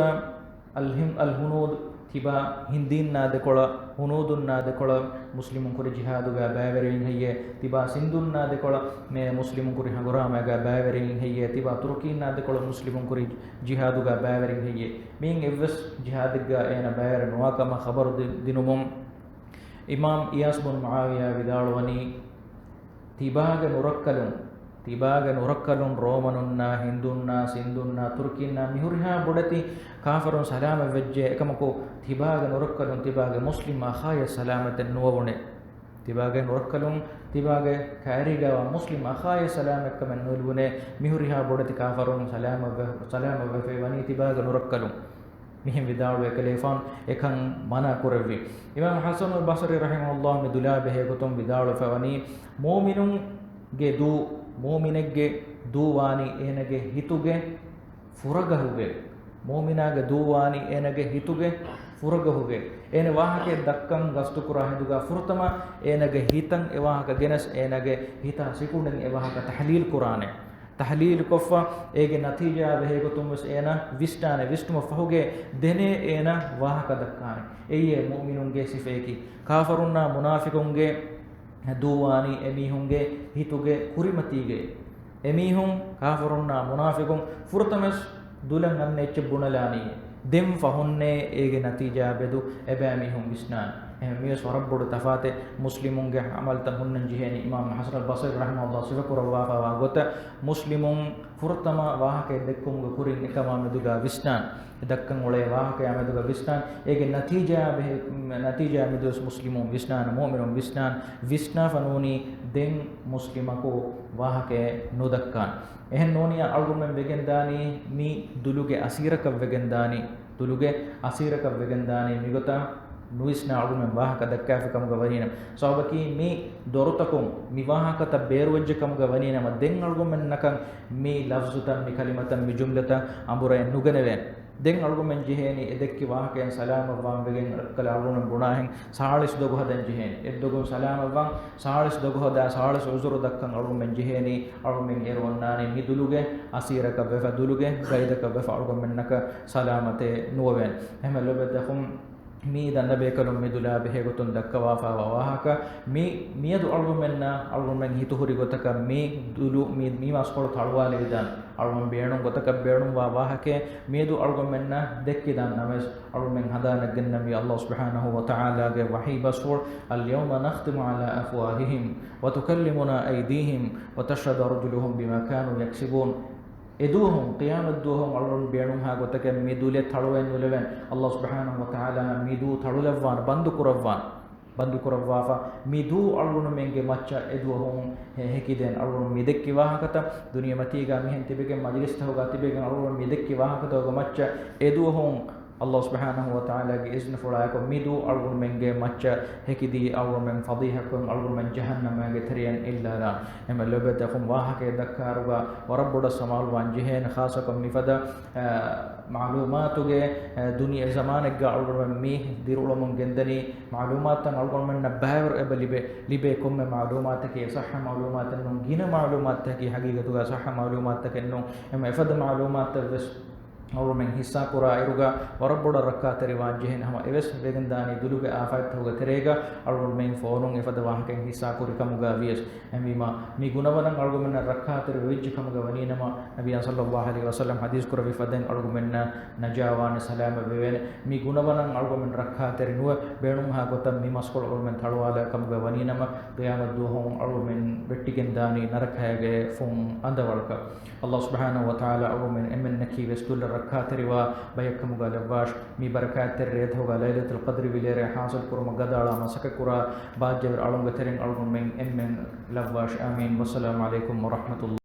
الهن-، الهنود؟ ތިބާ ހިންދީންނާ ދެކޮޅަށް، ހުނޫދުންނާ ދެކޮޅަށް މުސްލިމުން ކުރި ޖިހާދުގަ ބައިވެރިވިން ހެއްޔޭ؟ ތިބާ ސިންދުންނާ ދެކޮޅަށް މޭ މުސްލިމުން ކުރި ހަނގުރާމައިގަ ބައިވެރިވިން ހެއްޔޭ؟ ތިބާ ތުރުކީންނާ ދެކޮޅަށް މުސްލިމުން ކުރި ޖިހާދުގަ ބައިވެރިވިން ހެއްޔޭ؟ މިއިން އެއްވެސް ޖިހާދެއްގަ އޭނަ ބައިވެރި ނުވާ ކަމަށް ޚަބަރު ދި-، ދިނުމުން، އިމާމް އިޔާސް ބުން މުޢާވިޔާ ވިދާޅުވަނީ، ތިބާގެ ނުރައްކަލުން، ތިބާގެ ނުރައްކަލުން ރޯމަނުންނާ، ހިންދުންނާ، ސިންދުންނާ، ތުރުކީންނާ މިހުރިހާ ބޮޑެތި ކާފަރުން ސަލާމަތްވެއްޖެ، އެކަމަކު ތިބާގެ ނުރައްކަލުން ތިބާގެ މުސްލިމް އަޚާޔަށް ސަލާމަތެއް ނުވެވުނޭ. ތިބާގެ ނުރައްކަލުން ތިބާގެ ކައިރީގަވާ މުސްލިމް އަޚާޔަށް ސަލާމަތްކަމެއް ނުލިބުނޭ، މިހުރިހާ ބޮޑެތި ކާފަރުން ސަލާމަތްވެ-، ސަލާމަތްވެފައި ވަނީ ތިބާގެ ނުރައްކަލުން. މިހެން ވިދާޅުވެ ކަލޭފާން އެކަން މަނާ ކުރެއްވި. އިމާމް ޙަސަނުލް ބަޞްރީ ރަޙިމަހުﷲ މި ދުލާ ބެހޭގޮތުން ވިދާޅުވެފަ ވަނީ، މުއުމިނުންގެ ދޫ، މުއުމިނެއްގެ ދޫ ވާނީ އޭނަގެ ހިތުގެ ފުރަގަހުގެ، މުއުމިނާގެ ދޫ ވާނީ އޭނަގެ ހިތުގެ ފުރަގަހުގެ. އޭނަ ވާހަކައެއް ދައްކަން ގަސްތުކުރާ ހިނދުގަ ފުރަތަމަ އޭނަގެ ހިތަށް އެ ވާހަކަ ގެނެސް، އޭނަގެ ހިތާ ސިކުނޑިން އެ ވާހަކަ ތަޙްލީލް ކުރާނެ. ތަޙްލީލުކޮށްފަ، އޭގެ ނަތީޖާ ބެހޭގޮތުން ވެސް އޭނަ ވިސްނާނެ، ވިސްނުމަށް ފަހުގެ ދެނޭ އޭނަ ވާހަކަ ދައްކާނެ. އެއީ މުއުމިނުންގެ ސިފަޔަކީ. ކާފަރުންނާ މުނާފިޤުންގެ ދޫވާނީ އެމީހުންގެ ހިތުގެ ކުރިމަތީގައި. އެމީހުން، ކާފަރުންނާ މުނާފިޤުން ފުރަތަމަވެސް ދުލަށް އަންނަ އެއްޗެއް ބުނެލާނީ. ދެން ފަހުންނޭ އޭގެ ނަތީޖާ ބެދު އެބައިމީހުން ވިސްނާނެ. އެހެން މިވެސް ވަރަށް ބޮޑު ތަފާތެއް މުސްލިމުންގެ ޢަމަލުތައް ހުންނަން ޖެހޭނީ. އިމާމު ޙަސަނުލް ބަޞްރީ ރަޙިމަހުﷲ ސިފަކުރައްވާފައިވާ ގޮތަށް، މުސްލިމުން ފުރަތަމަ ވާހަކައެއް ދެއްކުމުގެ ކުރިން އެކަމާ މެދުގަ ވިސްނާން. އެ ދައްކަން އުޅޭ ވާހަކަޔާ މެދުގަ ވިސްނާން. އޭގެ ނަތީޖާ ބެހޭ، ނަތީޖާ މެދުވެސް މުސްލިމުން ވިސްނާން، މުއުމިނުން ވިސްނާން. ވިސްނާފަ ނޫނީ ދެން މުސްލިމަކު ވާހަކައެއް ނުދައްކާން. އެހެން ނޫނިއްޔާ އަޅުގަނޑުމެން ވެގެންދާނީ މި ދުލުގެ އަސީރަކަށް ވެގެންދާނީ، ދުލުގެ އަސީރަކަށް ވެގެންދާނީ މިގޮތަށް ނުވިސްނާ އަޅުގަނޑުމެން ވާހަކަ ދައްކާފި ކަމުގަ ވަނީނަމަ. ސަބަބަކީ މި ދޮރުތަކުން މި ވާހަކަތައް ބޭރުވެއްޖެ ކަމުގަ ވަނީނަމަ، ދެން އަޅުގަނޑުމެންނަކަށް މި ލަފްޒުތައް، މި ކަލިމަތައް، މި ޖުމްލަތައް އަނބުރައެއް ނުގެނެވޭނެ. ދެން އަޅުގަނޑުމެން ޖެހޭނީ އެ ދެއްކި ވާހަކައިން ސަލާމަތްވާން ވެގެން، ރައްކަލަ އަޅުގަނޑުމެން ބުނާހެން ސާޅީސް ދޮގު ހަދަން ޖެހޭނެ. އެއްދޮގުން ސަލާމަތްވާން، ސާޅީސް ދޮގު ހަދާ، ސާޅީސް ޢުޛުރު ދައްކަން އަޅުގަނޑުމެން ޖެހޭނީ. އަޅުގަނޑުމެން އޭރު އޮންނާނީ މި ދުލުގެ އަސީރަކަށް ވެފަ، ދުލުގެ ގައިދަކަށް ވެފަ އަޅުގަނޑުމެންނަކަށް ސަލާމަތެއް ނުވެވޭނެ. އެހެންވެ ލޯބިވެތި އަޚުން، މި ދަންނަ ބޭކަލުން މި ދުލާ ބެހޭ ގޮތުން ދައްކަވާފައިވާ ވާހަކަ، މި، މިއަދު އަޅުގަނޑުމެންނަށް، އަޅުގަނޑުމެން ހިތުހުރި ގޮތަކަށް މި ދުލު، މި، މި މަސްކޮޅު ތަޅުވާލެވިދާނެ. އަޅުގަނޑު ބޭނުން ގޮތަކަށް ބޭނުންވާ ވާހަކައެއް މިއަދު އަޅުގަނޑުމެންނަށް ދެއްކިދާނެ ނަމަވެސް، އަޅުގަނޑުމެން ހަނދާން ނެގެންނަމީ ﷲ ސުބްޙާނަހޫ ވަތަޢާލާގެ ވަޙީ ބަސްފުޅު، اليوم نختم على أفواههم وتكلمنا أيديهم وتشهد أرجلهم بما كانوا يكسبون. އެދުވަހުން، ޤިޔާމަތް ދުވަހުން އަޅުގަނޑު ބޭނުންހާ ގޮތަކަށް މި ދުލެއް ތަޅުވެ ނުލެވެން. ﷲ ސުބްޙާނަހޫ ވަތަޢާލާ މި ދޫ ތަޅުލައްވާން، ބަންދު ކުރައްވާން. ބަންދު ކުރައްވާފަ، މި ދޫ އަޅުގަނޑުމެންގެ މައްޗަށް އެދުވަހުން ހެ-، ހެކިދޭން. އަޅުގަނޑު މި ދެއްކި ވާހަކަތައް ދުނިޔެމަތީގަ މިހެން ތިބެގެން މަޖިލިސްތަކުގަ ތިބެގެން އަޅުގަނޑު މި ދެއްކި ވާހަކަތަކުގެ މައްޗަށް އެދުވަހުން ﷲ ސުބްޙާނަހޫ ވަތަޢާލާގެ އިޒްނަފުޅާއެކު މި ދޫ އަޅުގަނޑުމެންގެ މައްޗަށް ހެކިދީ، އަޅުގަނޑުމެން ފަޟީޙަކުން އަޅުގަނޑުމެން ޖަހަންނަމާގެ ތެރެއިން އެއްލާލާން. އެމެ ލޯބިވެތި އަޚުން ވާހަކައެއް ދައްކާއިރުގަ ވަރަށް ބޮޑަށް ސަމާލުވާން ޖެހޭނެ، ޚާއްޞަކޮށް މިފަދަ، އަ، މަޢުލޫމާތުގެ، އަ، ދުނިޔެ ޒަމާނެއްގަ އަޅުގަނޑުމެން މި ދިރިއުޅެމުން ގެންދަނީ، މަޢުލޫމާތުތައް އަޅުގަނޑުމެންނަށް ބައިވަރު އެބަ ލިބޭ، ލިބޭ ކޮންމެ މަޢުލޫމާތަކީ ޞައްޙަ މަޢުލޫމާތެއް ނޫން، ގިނަ މަޢުލޫމާތަކީ ޙަޤީޤަތުގަ ޞައްޙަ މަޢުލޫމާތަކެއް ނޫން. އެމަ އެފަދަ މަޢުލޫމާތަށް ވެސް އަޅުގަނޑުމެން ޙިއްޞާ ކުރާ އިރުގަ ވަރަށް ބޮޑަށް ރައްކާތެރިވާން ޖެހޭނެ. ހަމަ އެވެސް ވެގެންދާނީ ދުލުގެ އާފާތްތަކުގެ ތެރޭގަ އަޅުގަނޑުމެން ފޯނުން އެފަދަ ވާހަކައެއް ޙިއްޞާ ކުރި ކަމުގަ ވިޔަސް. އެހެންވީމަ، މި ގުނަވަނަށް އަޅުގަނޑުމެންނަށް ރައްކާތެރި ވެވިއްޖެ ކަމުގަ ވަނީނަމަ، ނަބިއްޔާ ޞައްލައްލާހު ޢަލައިހި ވަސައްލަމް ޙަދީޘް ކުރެއްވި ފަދައިން އަޅުގަނޑުމެންނަށް ނަޖާވާނެ، ސަލާމަތް ވެވޭނެ. މި ގުނަވަނަށް އަޅުގަނޑުމެން ރައްކާތެރި ނުވެ، ބޭނުންހާ ގޮތަށް މި މަސްކޮޅު އަޅުގަނޑުމެން ތަޅުވާލާ ކަމުގަ ވަނީނަމަ، ޤިޔާމަތް ދުވަހު އަޅުގަނޑުމެން ވެއްޓިގެންދާނީ ނަރަކައިގެ ފުން އަނދަވަޅަކަށް. ﷲ ސުބްޙާނަހޫ ވަތަޢާލާ އަޅުގަނޑުމެން އެންމެންނަކީ ވެސް ދުލަށް ރައްކާތެރިވާ ބަޔަކަށް ކަމުގަ ލައްވާށި. މި ބަރަކާތްތެރި ރޭތަކުގަ ލައިލަތުލް ޤަދްރި ވިލޭރޭ ޙާޞިލް ކުރުމަށް ގަދައަޅާ މަސައްކަތް ކުރާ ބާއްޖަވެރި އަޅުންގެ ތެރެއިން އަޅުގަނޑުމެން އެންމެން ލައްވާށި. އާމީން. ވައްސަލާމު ޢަލައިކުމް ވަރަޙްމަތުﷲ.